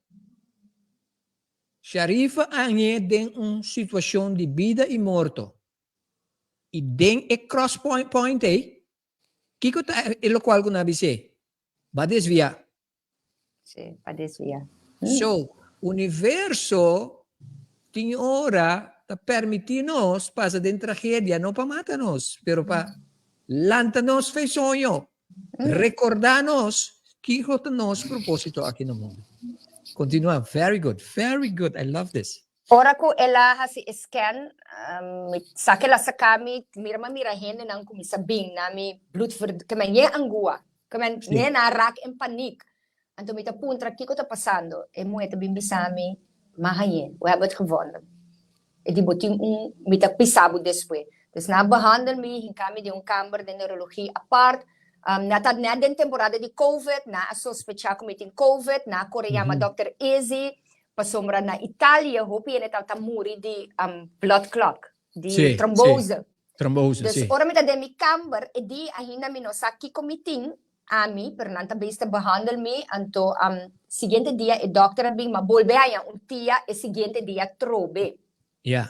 Sharifa a hañ'é den un situacion di bida y morto. Y den e cross point ey, Kiko ta e lokual ku nan a bis'é? Ba desviá. Sí, ba desviá. So, universo tin ora ta permití nos pasa den tragedia, no pa mata nos, pero pa lanta nos fei soño, rekordá nos kiko ta nos propósito aki na mundu. Kontinuá, very good, very good, I love this. Ora ku el a hasi e scan, mi sa ku el a saka mi, mira mi a mira hendenan kuminsá bin na mi bloedverd, ke men yen angua, ke men nen a rak en panik. Anto mi ta puntra kiko ta pasando, e muhé ta bin bisa mi, M'a hañ'é, we hebben het gevonden. E di bo tin un, mi ta pisa bo despues. Dus nan a behandel mi, hinka mi den un kamber den neurologie apart. Nan ta net den temporada di covid, nan a sospecha ku mi tin covid, nan a kore yama dòkter Izzy, Pasobra na Italia hopi hende tabata muri di blood clot, di Sí, sí. trombose. Trombose, Dus sí. ora mi ta den mi kamber, e di ainda mi no sa kiko mi tin ami, pero nan ta bezig ta behandel mi, anto siguiente dia e dokter a bin, m'a bolbe haña un tia e siguiente dia trobe. Ya.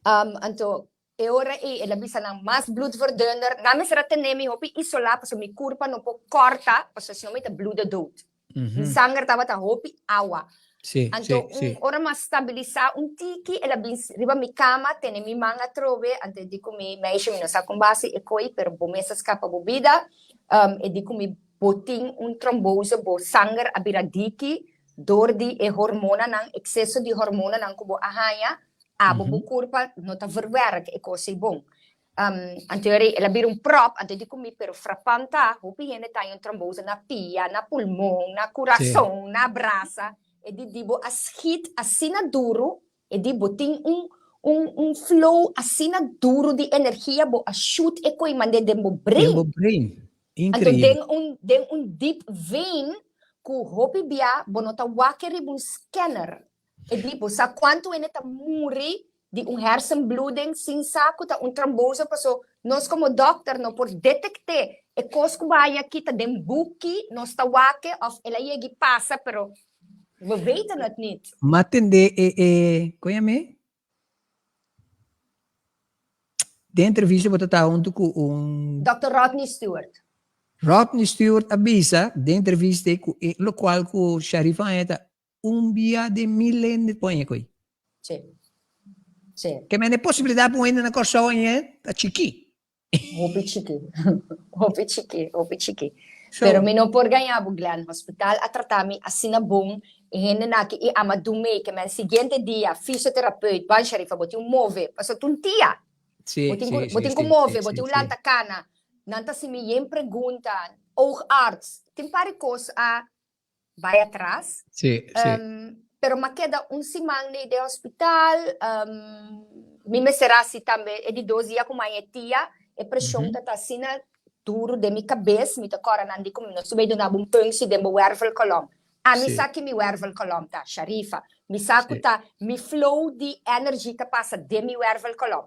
Anto E ora ei el a bisa nan mas bloedverdunner. Nan mester a tene mi hopi isolá pasobra mi kurpa no por kòrta, pasobra si no mi ta bluda dood. Mi sanger tabata hopi awa. Anto un ora mi a stabilisá un tiki, el a bin riba mi kama, tene mi man atrobe, anto e di ku mi, Meisje, mi no sa kon basi e koi, pero bo mes a skapa bo bida. E di ku mi, Bo tin un trombose, bo sanger a bira diki dor di e hormonanan, ekseso di hormonanan ku bo a haña. Abo bo kurpa no ta verwerk e kos ei bon. Anto el a bira un prop, anto e di ku mi, pero frapan ta, hopi hende ta haña un trombose na pia, na pulmon, na kurason, na brasa. E di di bo a schiet asina duru, e di bo tin un un un flow asina duru di energia, bo a shoot e koi mand'é den bo brain. Den bo brain. Anto Increíble. den un den un deep vein ku hopi bia bo no ta wak riba un scanner. E di, bo sa kuantu hende ta muri di un hersenbloeding sin sa ku ta un trombose paso nos komo dòkter no por detekt'é e kos ku bo haña aki ta den buki nos ta wak òf el a yega i pasa pero we weten het niet. M'a tende e e kon yam'é? Den entrevista bo ta ta huntu ku un. Dòkter Rodney Stewart. Rodney Stewart a bisa den entrevista ku e lokual ku Sharifa haña ta Un bia den mil hende por haña koe. Sí. Sí. Ke mende posibilidat pa un hende na Kòrsou haña ta chikí. Hopi chikí. Hopi chikí, hopi chikí. Pero mi no por gaña bo, Glenn. Hospital a trata mi asina bon. E hendenan aki i ama dun mei. Ke men siguiente dia, fisioterapeut, ban Sharifa, bo tin un move. Pasobra ta un tia. Bo tin ku, bo tin ku move, bo tin un lanta kana. Nan ta hasi mi yen pregunta. Oogarts. Tin par di kos a bai atras. Sí, sí. Pero m'a keda un siman nei den hospital. Mi mester hasi tambe e di dos dia ku m'a e tia, e preshon ta ta asina duru den mi kabes, mi ta kòrda nan di ku mi no su bai duna bo un pùnksi den bo wèrvelkolòm. Ami sa ki mi wèrvelkolòm ta, Sharifa. Mi sa ku ta mi flow di energy ta pasa den mi wèrvelkolòm.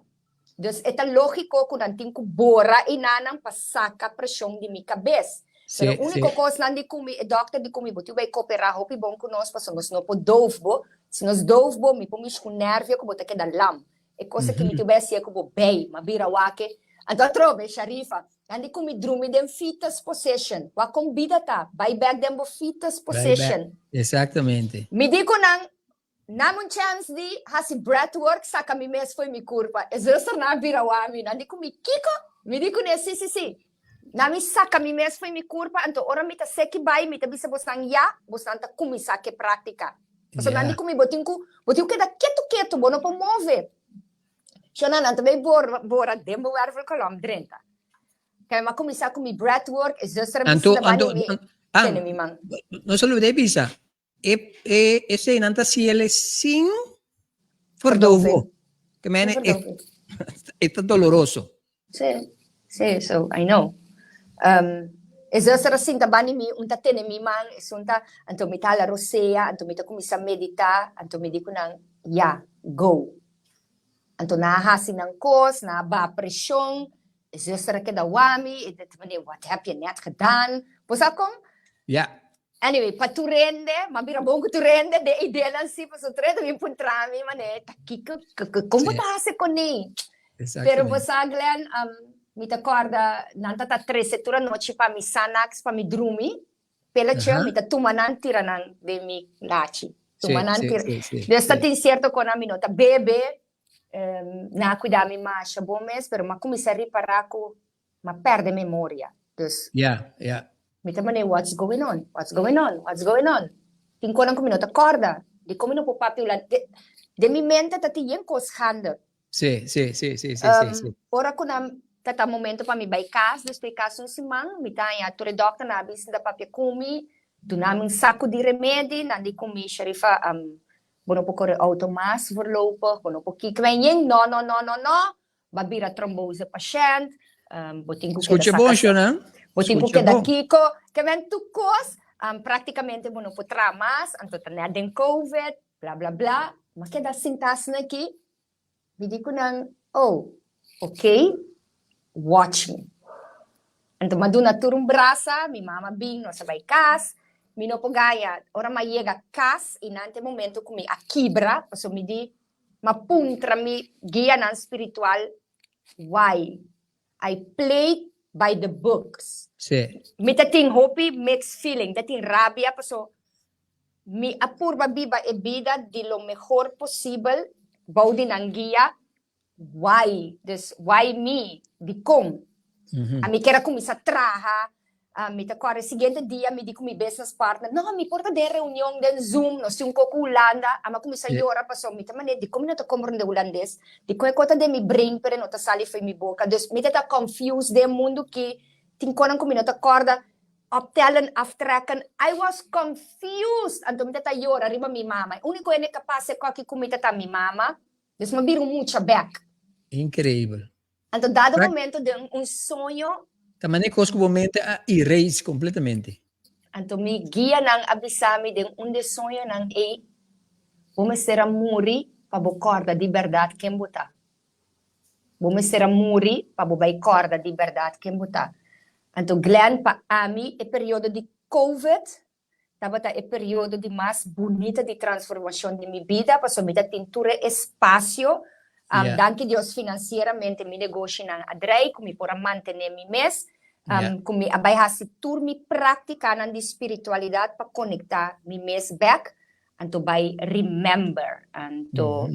Dus e ta lógiko ku nan tin ku bora einanan pa saka preshon di mi kabes. Pero úniko kos nan di ku mi, e dòkter di ku mi, bo tin bai koperá hopi bon ku nos pasobra nos no por doof bo. Si nos doof bo, mi por mishi ku nervio ku bo ta keda lam. E kos aki mi tin bai hasié ku bo bei, m'a bira wak e. Anto atrobe, Sharifa, nan di ku mi drumi den fetus position. Wak kon bida ta, bai bèk den bo fetus Bai bèk. position. Exactamente. Mi di ku nan, Nam un chèns di hasi breathwork saka mi mes fo'i mi kurpa. E zusternan a bira wak mi. Nan di ku mi, Kiko? Mi di kuné, Si, si, si. Nan mi saka mi mes fo'i mi kurpa, anto ora mi ta seki bai, mi ta bisa bosnan ya, bosnan ta kuminsá ku e práktika. Pasobra nan di ku mi, Bo tin ku, bo tin ku keda ketu ketu, bo no por move. Shona, nan ta bai bora, bora den bo wervelkolom drenta. Kaya mi a kuminsá ku mi breathwork, e zuster a bisa Anto, na banda anto, mi, an, tene mi man. no se olbida e bisa, E e eseinan ta siele sin verdovo. Ke mene e e ta doloroso. Sí, sí, so I know. Um, e zuster a sinta banda di mi, un ta tene mi man, esun ta, anto mi ta hala rosea, anto mi ta kuminsá meditá, anto mi di ku nan, ya, go. Anto nan a hasi nan kos, nan a baha preshon, e zuster a keda wak mi, e ta mane, wat heb je net gedaan? Bo sa kon? Ja. Anyway, pa tur hende, m'a bira bon ku tur hende den ideanan si, pasobra tur hende ta bin puntra mi manera ta kiko, kon bo ta hasi kuné? Pero bo sa Glenn, mi ta kòrda nan ta ta trese tur anochi pa mi Xanax pa mi drumi, pelache mi ta tuma nan tira nan den mi lachi, tuma nan tira, dus ta tin sierto konan mi no ta bebe, nan a kuida mi masha bon mes, pero m'a kuminsá ripará ku M'a perde memoria. Dus. Ja, ja. Mi ta manera what's going on, what's going on, what's going on. Tin konan ku mi no ta kòrda. Dikon mi no por papia hulan. De, den mi mente ta tin yen kos gaande. Sí, sí, sí, sí, sí, sí, sí. Ora ku nan ta ta momento pa mi bai kas, despues kas un siman, mi ta haña tur e dòkternan a bin sinta papia ku mi, duna mi un saku di remedi, nan di ku mi, Sharifa, bo no por kore outo mas voorlopig, bo no por kiko. Mi a yen, no, no, no, no, no. Ba bira trombose pashent, bo tin ku keda Skucha bon, saka, Shonan. bo tin ku Skucha keda bon. kiko, ke men tur kos, praktikamente bo no por traha mas, anto ta net den covid, bla bla bla, m'a keda sinta asina aki, mi di ku nan, oh, ok, watch me. Anto m'a duna tur un brasa, mi mama bin, nos a bai kas, mi no por gaña, ora m'a yega kas, i nan ta e momento ku mi a kibra, pasobra mi di, M'a puntra mi guianan spiritual why I played by the books. Sí. Mi ta tin hopi mixed feeling, ta tin rabia paso mi a purba biba e bida di lo mehor posibel bou di nan guia, why? Dus why me? Dikon? Ami kier a kuminsá traha, mi ta kòrda e siguiente dia mi di ku mi business partner, no, mi por ta den reunion den Zoom, nos tin un koko Hulanda, ami a kuminsá yora pasobra mi ta manera dikon mi no ta komprondé hulandes, dikon e kos ta den mi brain pero e no ta sali fo'i mi boka, dus mi ta ta confused den e mundu ki tin konan ku mi no ta kòrda, optellen, aftrekken, I was confused, anto mi ta ta yora riba mi mama, e úniko hende kapas e koki ku mi ta ta mi mama, dus mi a bira un mucha bèk. Increíbel. Anto dado momento den un soño. Ta manera kos ku bo mente a erase kompletamente. Anto mi guianan a bisa mi den un de soñonan ei, Bo mester a muri pa bo kòrda di bèrdat ken bo ta. Bo mester a muri pa bo bai kòrda di bèrdat ken bo ta. Anto Glenn, pa ami e periodo di Covid Tabata e periodo di mas bunita di transformacion di mi bida, pasobra mi ta tin tur e espacio. Danki Dios financieramente mi negoshinan a drei, cu mi por a mantene mi mes, cu mi a bay haci tur mi practicanan di spiritualidad pa conecta mi mes bek, anto bay remember. Anto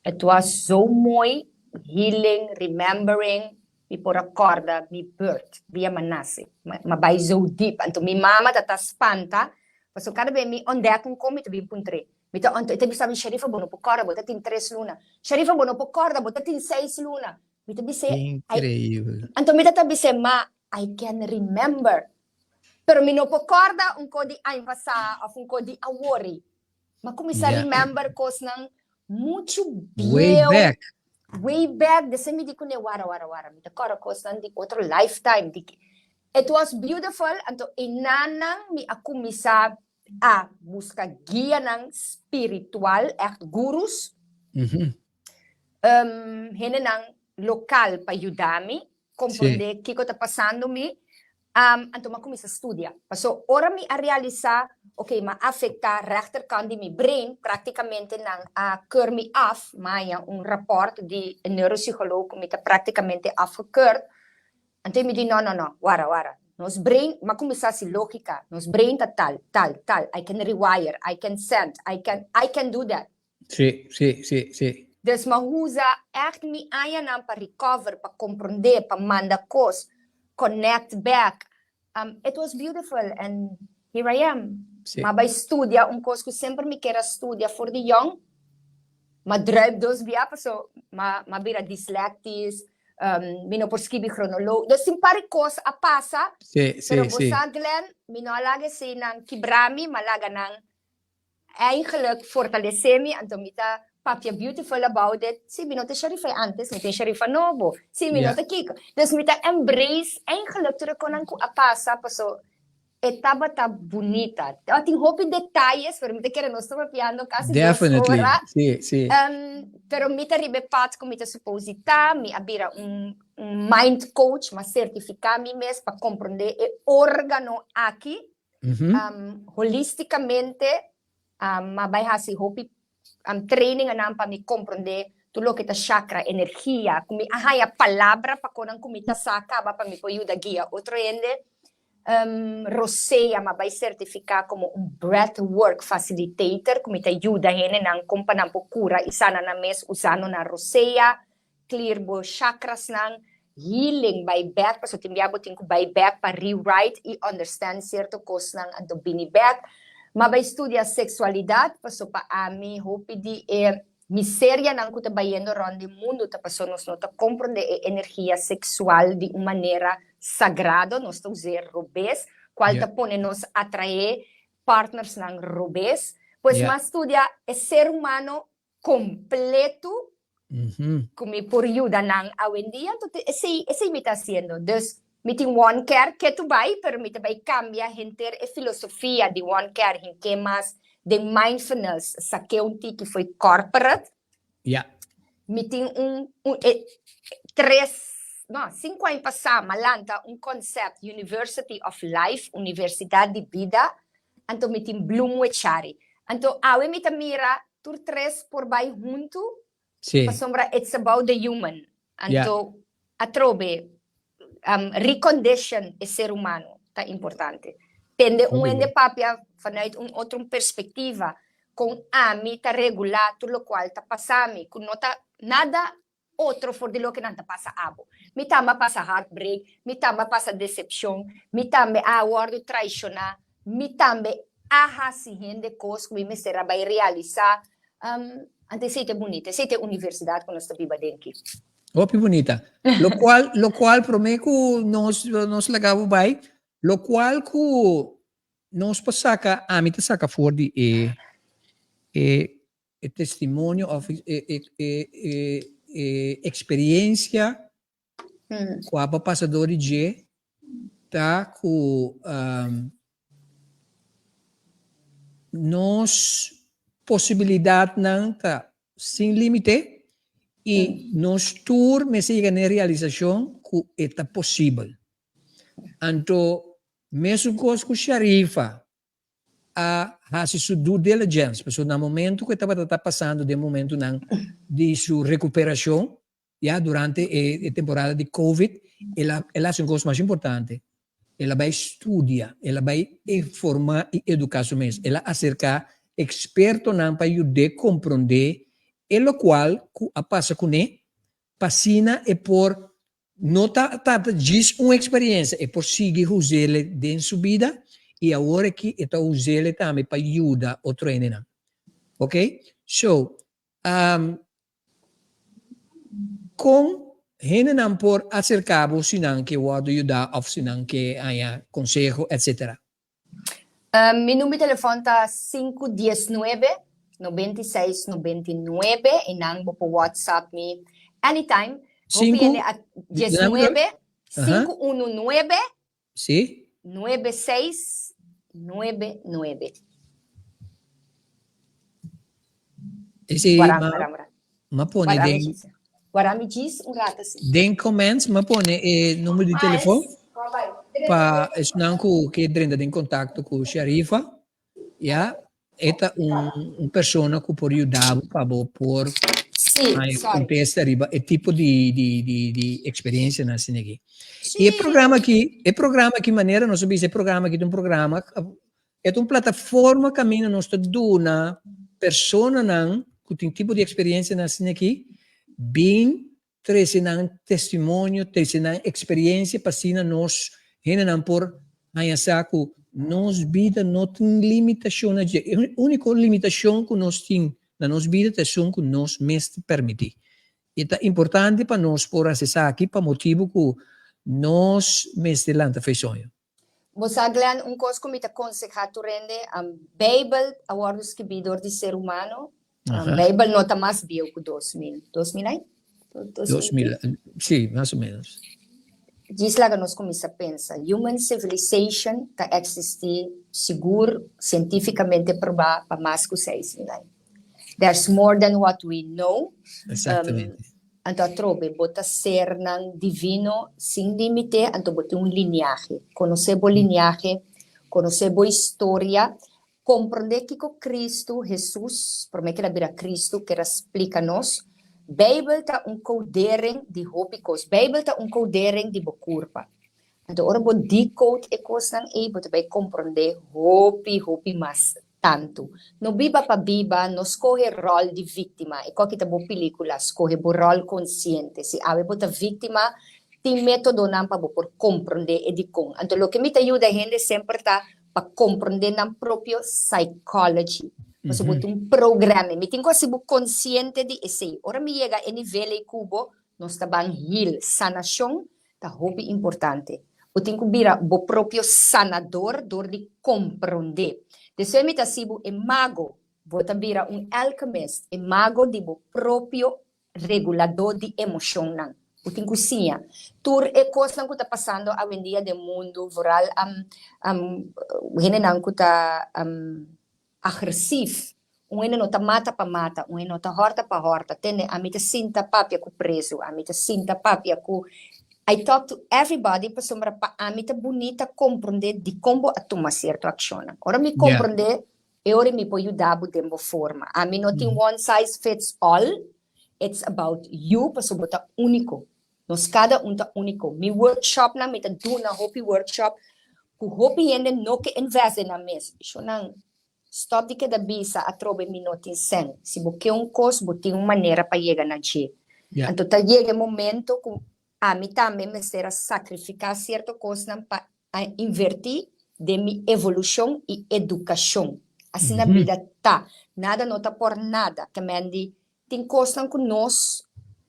het was zo mooi, healing, remembering, Mi por a kòrda mi birth, dia m'a nase. M'a bai zo diep. Anto mi mama ta ta spanta, pasobra kada bes mi òndèk un kon mi ta bin puntr'é. Mi ta ònt, e ta bisa mi, Sharifa bo no por kòrda, bo ta tin tres luna. Sharifa bo no por kòrda, bo ta tin seis luna. Mi ta bis'é, I, Increíbel. anto mi ta ta bis'é, Ma, I can remember. Pero mi no por kòrda un kos di aña pasá òf un kos di awor ei. M'a kuminsá remember kosnan muchu Way bieu. back. Way back. Despues mi di kuné, wara, wara, wara, mi ta kòrda kosnan di otro lifetime. Di ki. It was beautiful. Anto enanan mi a kuminsá a buska guianan spiritual, ègt gurus. Hendenan lokal pa yuda mi komprondé kiko ta pasando mi. Anto m'a kuminsá studia. Paso ora mi a realisá, ok, m'a afektá rechterkant di mi brain, práktikamente nan a keur mi af, m'a haña un rapòrt di e neuropsycholoog ku mi ta práktikamente afgekeurd. Anto mi di, no, no, no, wara, wara, nos brain, m'a kuminsá hasi lógika, nos brain ta tal, tal, tal, I can rewire, I can send, I can, I can do that. Sí, sí, sí, sí. Dus m'a usa ègt mi añanan pa recover, pa komprondé, pa manda kos, connect back. It was beautiful and here I am. Sí. M'a bai studia un kos ku semper mi ker a studia for di yòn. M'a druip dos bia paso m'a m'a bira dyslectisch, mi no por skibi chronologisch. Dus tin par di kos a pasa, Sí, sí, pero bo sí. sa Glenn, mi no a laga eseinan kibra mi, m'a laga nan Eigenlijk fortalece mi, anto mi ta papia beautiful about it. Si, mi no ta Sharifa antes, mi ta Sharifa nobo. Si, mi no ta kiko. Dus mi ta embrace eigenlijk tur e konan ku a pasa, paso e tabata bunita. Tabatin hopi detayes, pero mi ta kere nos ta papiando kasi dos Definitely, ora. si, si. Pero mi ta riba e pad ku mi ta suppose di ta, mi a bira un un mind coach, mi a sertifiká mi mes pa komprondé e órgano aki. Holisticamente m'a bai hasi hopi traininganan pa mi comprende tur loke ta chakra, energia, ku mi a haña palabra pa konan ku mi ta sa kaba pa mi por yuda guia otro hende. Rosea m'a bai certifica como un breathwork facilitator ku mi ta yuda hendenan kon pa nan por cura i sana nan mes usando nan rosea. Clear bo chakrasnan, healing bai bek pasobra tin bia bo tin ku bai bek pa rewrite i understand sierto kosnan anto bini bek. M'a bai studia sexualidad paso pa ami hopi di e miserianan ku ta bayendo rond di mundu ta paso nos no ta komprende e energia sexual di un manera sagrado, nos ta us'é robes kual ta pone nos atraé partnersnan robes. Pues m'a studia e ser humano completo cu mi por yuda nan awendia, entonces esey, esey mi ta haciendo. Dus mi tin One Care ke tu bay, pero mi ta bay cambia henter e filosofia di One Care, hinke mas den mindfulness, saké un tiki fo'i corporate. Mi tin un, un e tres, no, cinco aña pasá m'a lanta un concept University of Life, Universidad di Bida, anto mi tin Bloom with Shari. Anto awe mi ta mira Tur tres por bai huntu pasobra it's about the human. Anto atrobe recondition e ser humano ta importante. Tende un hende papia vanuit un otro perspectiva con ami ta regula tur locual ta pasa mi cu no ta nada otro for di loke nan ta pasa abo. Mi tambe a pasa heartbreak, mi tambe a pasa decepcion, mi tambe a wordo traiciona, mi tambe a haci hende cos cu mi mester a bay realisa. Anto esey ta e bunita, esey ta e universidad cu nos ta biba den aki. Hopi bunita. Locual, locual prome cu nos, nos laga bo bay, locual cu nos por saca, ami ta saca for di e, e E testimonio of e e e e e experiencia cu abo a pasa door di dje ta cu nos posibilidadnan ta sin limite y nos tur mester yega na e realisacion cu e ta posibel. Anto mesun cos cu Sharifa a hasi su due diligence, pasobra na momento ku e tabata ta pasando den momentonan di su rekuperashon, ya durante e temporada di Covid, el a el a hasi un kos mas importante, el a bai studia, el a bai informá i eduká su mes, el a aserká ekspertonan pa yud'é komprondé e lokual ku a pasa kuné, pa asina e por No ta ta djis un experiencia, e por sigui huzele den su bida y awor aki e ta huzele tambe pa yuda otro hendenan. Ok? So, um, con hendenan por acerca bo si nan ke wordo yuda of si nan ke haña conseho, etcetera? Mi number di telefòn ta sinku diesnuebe, 96, 99 i nan bo por whatsapp mi anytime. Hopi Sinku, hende a diesnuebe, Aha. sinku unu nuebe, Sí. nuebe seis, nuebe nuebe. Esei Wara, ma wara, wara. ma pone Wara mi den djis. Wara mi djis un rato así. den comments ma pone e number di telefon. Ah, es. Pa esnan ku ke drenta den kontakto ku Sharifa, ya, e ta un un persona ku por yuda bo pa bo por Sí, haña sorry. kontesta riba e tipo di di di di eksperensianan asina aki. I e Sí. programa aki, e programa aki manera nos a bisa e programa aki ta un programa, e ta un plataforma kaminda nos ta duna personanan ku tin tipo di eksperensianan asina aki bin trese nan testimonio, trese nan eksperensia pa asina nos hendenan por haña sa ku nos bida no tin limitashon na dje. E úniko limitashon ku nos tin na nos bida ta esun ku nos mes ta permití. I ta importante pa nos por hasi esaki pa motibu ku nos mester lanta fe soño. Bo sa Glenn, un kos ku mi ta konsehá tur hende, Beibel a wòrdu skibí dor di ser humano. Beibel no ta mas bieu ku 2000, 2000 ai? 2000, sí, mas o menos. Djis laga nos kuminsá pensa, human civilization ta eksistí sigur sientífikamente probá pa mas ku 6000 ai. There's more than what we know. Exactamente. Anto atrobe, bo ta sernan divino sin límite, anto bo tin un liniahe. Konosé bo liniahe, konosé bo historia, komprondé kiko Kristu, Hesus, promé ku el a bira Kristu, ker a splika nos. Beibel ta un kodering di hopi kos. Beibel ta un kodering di bo kurpa. Anto ora bo decode e kosnan ei, bo ta bai komprondé hopi, hopi mas tantu. No biba pa biba, no skohe ròl di víktima. E kòki ta bo pelíkula, skohe bo ròl konsiente. Si awe bo ta víktima, tin métodonan pa bo por komprondé e dikon. Anto loke mi ta yuda hende semper ta pa komprondé nan propio psychology. Pasobra bo tin un programming. Mi tin ku hasi bo konsiente di esei. Ora mi yega e nivel ei ku bo, nos ta ban heal. Sanashon ta hopi importante. Bo tin ku bira bo propio sanador dor di komprondé. Despues mi ta hasi bo e mago. Bo ta bira un alchemist, e mago di bo propio reguladó di emoshonnan. Bo tin ku siña tur e kosnan ku ta pasando awendia den mundu, vooral hendenan ku ta Agresief. Un hende no ta mata pa mata, un hende no ta hòrta pa hòrta. Tende, ami ta sinta papia ku prezu, ami ta sinta papia ku, I talk to everybody pasobra pa ami ta bunita komprondé dikon bo a tuma sierto akshonnan. Ora mi komprondé, e ora mi por yuda bo den bo forma. Ami no tin one size fits all, it's about you pasobra bo ta úniko. Nos kada un ta úniko. Mi workshopnan, mi ta duna hopi workshop ku hopi hende no ke invest den nan mes. Shonnan, stòp di keda bisa atrobe mi no tin sèn. Si bo ke un kos, bo tin un manera pa yega na dje. Anto ta yega e momento ku ami tambe mester a sakrifiká sierto kosnan pa a invertí den mi evolushon i edukashon. Asina bida ta. Nada no ta por nada. Ke men di Tin kosnan ku nos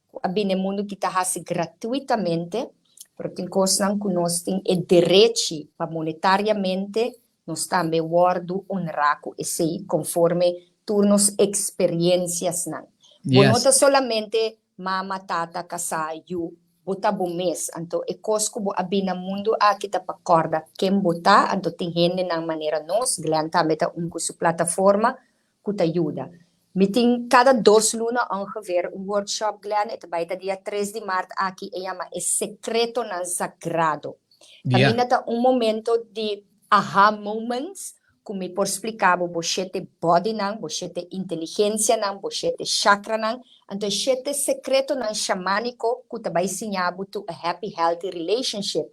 ku a bini e mundu ki ta hasi gratuitamente, pero tin kosnan ku nos tin e derechi pa monetariamente nos tambe wòrdu honrá ku esei konforme tur nos eksperienciasnan. Bo no ta solamente mama, tata, kasá, yu, bo ta bo mes. Anto e kos ku bo a bini na mundu aki ta pa kòrda ken bo ta, anto tin hendenan manera nos, Glenn tambe ta un ku su plataforma, ku ta yuda. Mi tin kada dos luna ongeveer un workshop, Glenn, e ta bai ta dia 3 di mart aki, e yama E Sekretonan Sagrado. Kaminda ta un momento di aha moments ku mi por splika bo bo shete bodynan, bo shete inteligensianan, bo shete chakranan, anto e shete sekretonan shamaniko ku ta bai siña bo to a happy healthy relationship.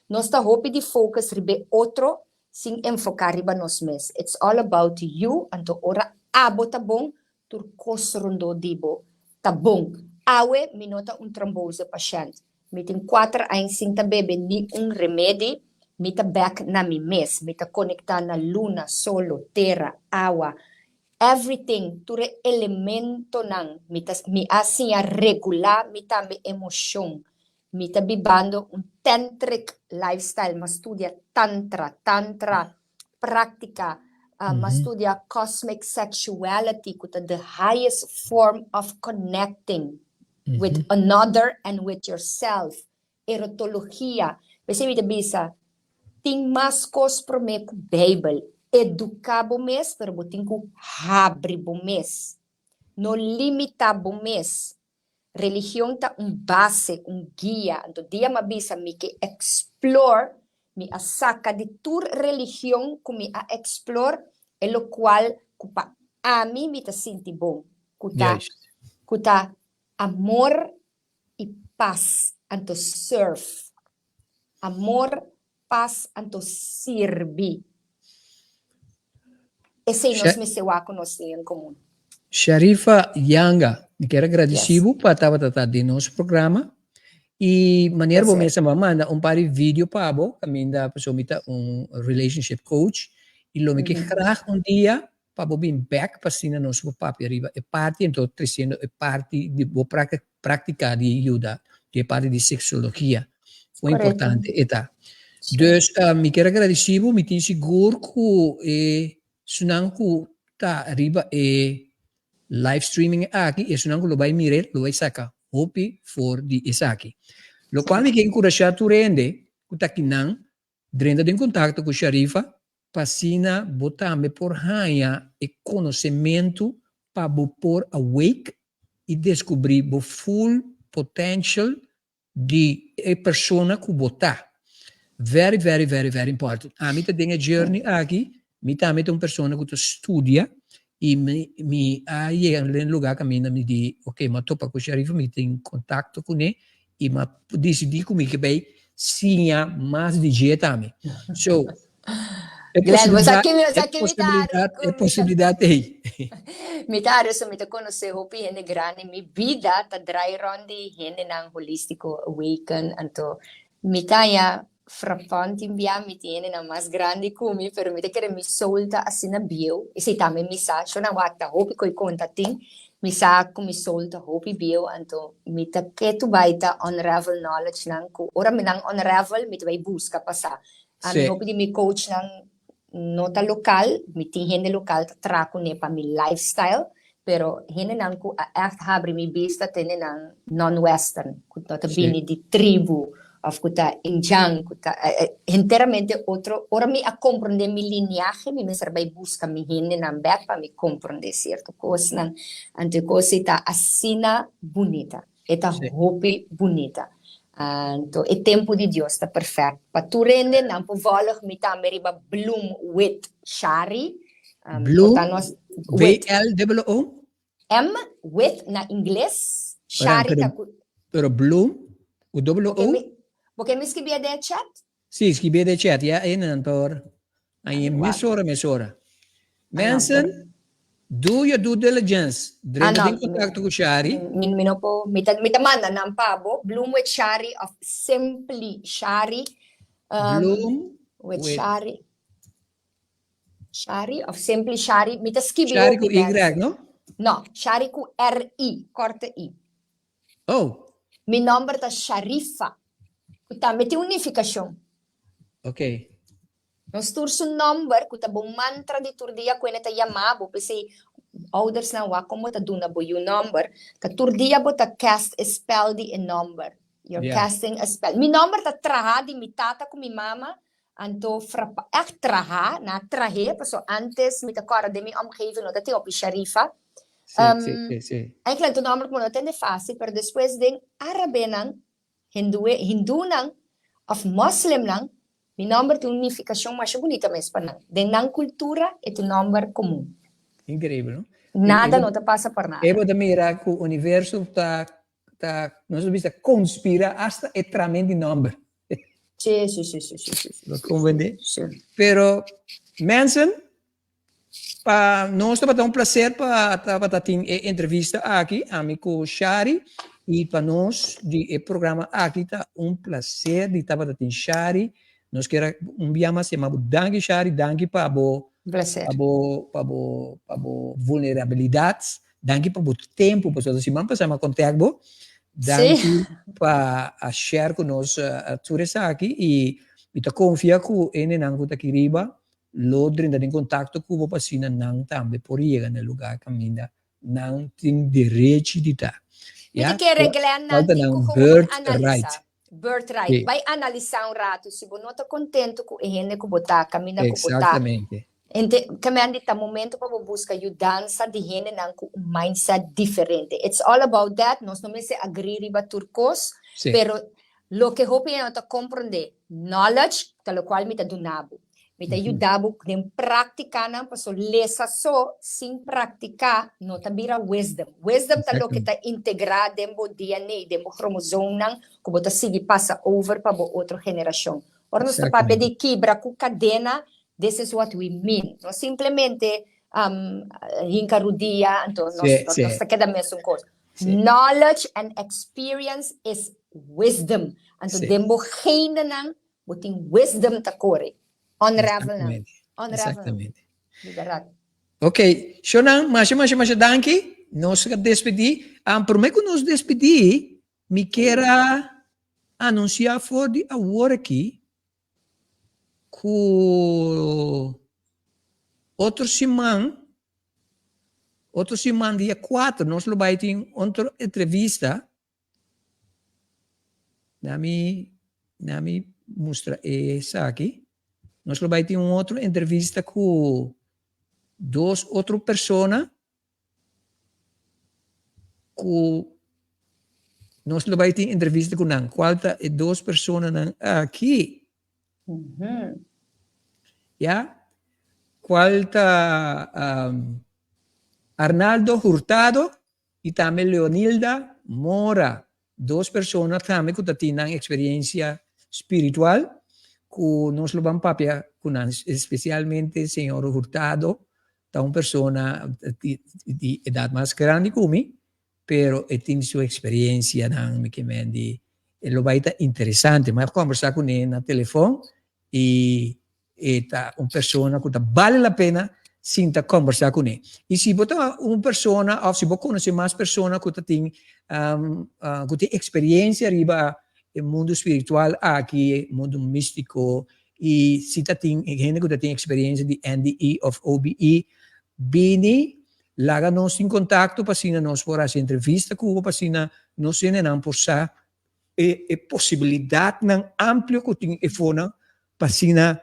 Nos ta hopi di focus riba e otro sin enfoká riba nos mes. It's all about you, anto ora abo ta bon, tur kos rondó di bo ta bon. Awe mi no ta un trombose pashènt. Mi tin kuater aña sin ta bebe ni un remedi, mi ta bèk na mi mes. Mi ta konektá na luna, solo, tera, awa, everything, tur e elementonan. Mi ta mi a siña regulá mi tambe emoshon. Mi ta bibando un tantric lifestyle, m'a studia tantra, tantra práctica, m'a studia cosmic sexuality cu ta the highest form of connecting with another and with yourself, erotologia. P'esei mi ta bisa, tin mas cos prome cu Bijbel. Educa bo mes, pero bo tin cu habri bo mes. No limita bo mes. Religion ta un base, un guia. Anto dia m'a bisa mi ke explore. Mi a saka di tur religion ku mi a explore e lokual ku pa ami mi ta sinti bon, ku ta ku ta amor i pas anto serve. Amor, pas anto sirbi. Esei nos mester wak ku nos tin en komun. Sharifa Yanga, mi kier a gradisí bo pa tabata ta den nos programa i manera bo mes a manda un par di video pa bo kaminda pasobra mi ta un relationship coach i lo mi ke graag un dia pa bo bin bek pa asina nos por papia riba e parti enton tresiendo e parti di bo praktika di yuda di e parti di seksologia kon importante e ta. Dus mi kier a gradisí bo mi tin sigur ku e Esunnan ku ta riba e live streaming aki, esunnan ku lo bai mir'é lo bai saka hopi for di esaki. Lokual mi ke enkurashá tur hende ku ta kinan drenta den kontakto ku Sharifa pa asina bo tambe por haña e konosementu pa bo por awake i deskubrí bo full potential di e persona ku bo ta. Very very very very important. Ami ta den e journey aki, mi tambe ta un persona ku ta studia i mi mi a yega den lugar kaminda mi di ok mi a topa ku Sharifa mi tin kontakto kuné i mi a disidí ku mi ke bai siña mas di dje tambe. So E Glenn, bo sa posibilidad, ki mi, e sa ki mi ta posibilidad, ku e mi ta posibilidad ei. Mi ta areso mi ta konosé hopi hende grandi, mi bida ta drai rònt di hendenan holístiko, awaken, anto mi ta haña frappant tin bia mi tin hendenan mas grandi ku mi, pero mi ta kere mi soul ta asina bieu, esei tambe mi sa, shona wak ta hopi ku e konta tin, mi sa ku mi soul ta hopi bieu, anto mi ta ketu bai ta unravel knowledge nan ku ora mi nan unravel mi ta bai buska pa sa. Ami hopi di mi coachnan no ta lokal, mi tin hende lokal ta traha kuné pa mi lifestyle, pero hendenan ku a ègt habri mi bista ta hendenan non-western, ku no ta bini di tribu òf ku ta indjan, ku ta henteramente otro. Ora mi a komprondé mi liniahe, mi mester bai buska mi hendenan bèk pa mi komprondé sierto kosnan. Anto e kos ei ta asina bunita. E ta hopi bunita. Anto e tempu di Dios ta perfect pa tur hende. Nan por volg mi tambe riba Bloom with Shari. Bloom, B-L-O-O? M, with na ingles. Shari ta ku. Pero Bloom, ku doble O? Bo ke mi skibié den e chat? Sí, skibié den e chat. Ya, einan por. Añe mesora mesora. Mensen, do your due diligence. Drenta den contacto cu Shari. Mi, mi no por, mi ta, mi ta manda nan pa bo. Bloom with Shari of Simply Shari. Bloom with, with Shari. Shari of Simply Shari. Mi ta skibi Shari cu Y, no? No, Shari cu R-I, korte I. Oh. Mi nomber ta Sharifa, cu tambe tin un nificacion. Ok. Nos tur su nomber, cu ta bo mantra di tur dia cu ene ta yama bo, p'esey oudersnan wak con bo ta duna bo yu nomber, ta tur dia bo ta cast e spel di e nomber. You're casting a spell. Mi nomber ta traha di mi tata cu mi mama, anto frapa, echt traha, nan a trah'é, paso antes mi ta corda den mi omgeving no ta tin hopi Sharifa. Eigenlijk ta un nomber cu bo no tende facil, pero despues den Arabenan, Hindue, Hindunan of Moslimnan, mi nomber tin un nificacion masha bunita mes pa nan. Den nan cultura e ta un nomber comun. Increíbel, no? Nada no ta pasa por nada. E bo ta mira cu universo ta, ta, nos ta bisa conspira hasta e tramen di nomber. Si, si, si, si, si, si. Bo comprende? Si. Pero, mensen, Pa nos tabata un placer pa tabata tin e entrevista aki, ami ku Shari, i pa nos di e programa aki ta un placer di tabata tin Shari. Nos kier a un bia mas yama bo danki Shari, danki pa bo Placer. pa bo pa bo pa bo vulnerabilidad, danki pa bo tempo, pasobra siman pasa mi a contact bo, danki pa a share ku nos tur esaki i mi ta confia ku hendenan ku ta aki riba lo drenta den kontakto ku bo pa asina nan tambe por yega na e lugar kaminda nan tin derechi di ta. Mi ta kere Glenn nan Falta tin nan ku gewoon birth analisa. right. Birthright. Sí. Bai analisa un ratu si bo no ta kontento ku e hende ku bo ta, kaminda ku bo ta. Exactamente. Ente kaminda di ta momento pa bo buska yudansa di hendenan ku un mindset diferente. It's all about that. Nos no mester agree riba tur kos, Sí. pero. Loke hopi hende no ta komprondé, knowledge ta lokual mi ta duna bo. Mi ta yuda bo den práktikanan paso lesa so sin praktiká no ta bira wisdom. Wisdom ta loke ta integrá den bo DNA, den bo kromosoomnan ku bo ta sigui pasa over pa bo otro generashon. Ora nos ta papia di kibra ku kadena, this is what we mean. No simplemente hinka rudia anto nos ta keda mesun kos. Knowledge and experience is wisdom. Anto den bo gendenan bo tin wisdom ta kore. Unravel nan. Unravel nan. Di berdad. Ok, shownan, masha masha masha danki. Nos a despedí. Um, promé ku nos despedí, mi kier a anunsiá for di awor aki ku otro siman, otro siman dia kuater nos lo bai tin otro entrevista. Na mi, na mi mustra esaki. Nos lo bai tin un otro entrevista ku dos otro persona ku nos lo bai tin entrevista ku nan. Kual ta e dos personanan aki? Ya? Kual ta Arnaldo Hurtado i tambe Leonilda Mora. Dos persona tambe ku ta tin nan eksperiencia spiritual ku nos lo ban papia ku nan, espesialmente señor Hurtado ta un persona di edat mas grandi ku mi, pero e tin su eksperiencianan, mi ke men di e lo bai ta interesante. Mi a kombersá kuné na telefon i e ta un persona ku ta bale la pena sinta kombersá kuné. I si bo ta un persona òf si bo konosé mas persona ku ta tin ku tin eksperiencia riba e mundu spiritual aki, mundu místiko, i si ta tin hende ku ta tin eksperiencia di NDE òf OBE, bini laga nos tin kontakto pa asina nos por hasi entrevista ku bo pa asina nos hendenan por sa e e posibilidatnan amplio ku tin efonan pa asina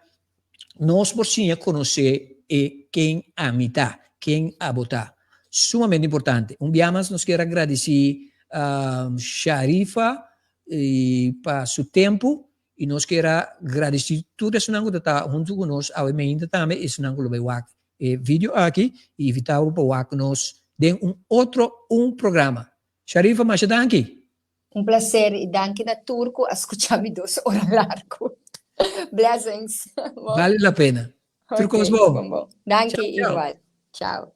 nos por siña konosé e ken ami ta, ken abo ta. Sumamente importante. Un bia mas nos kier a gradisí Sharifa pa su tempu i nos kier a gradisí tur esunnan ku ta ta huntu ku nos awe meinta tambe, esunnan ku lo bai wak e video aki i invitá bo pa wak nos den un otro un programa. Sharifa masha danki! Un placer y danki na tur cu a scucha mi dos ora largo. Blessings. Vale la pena. Tur cos bon. Danki igual. Ciao.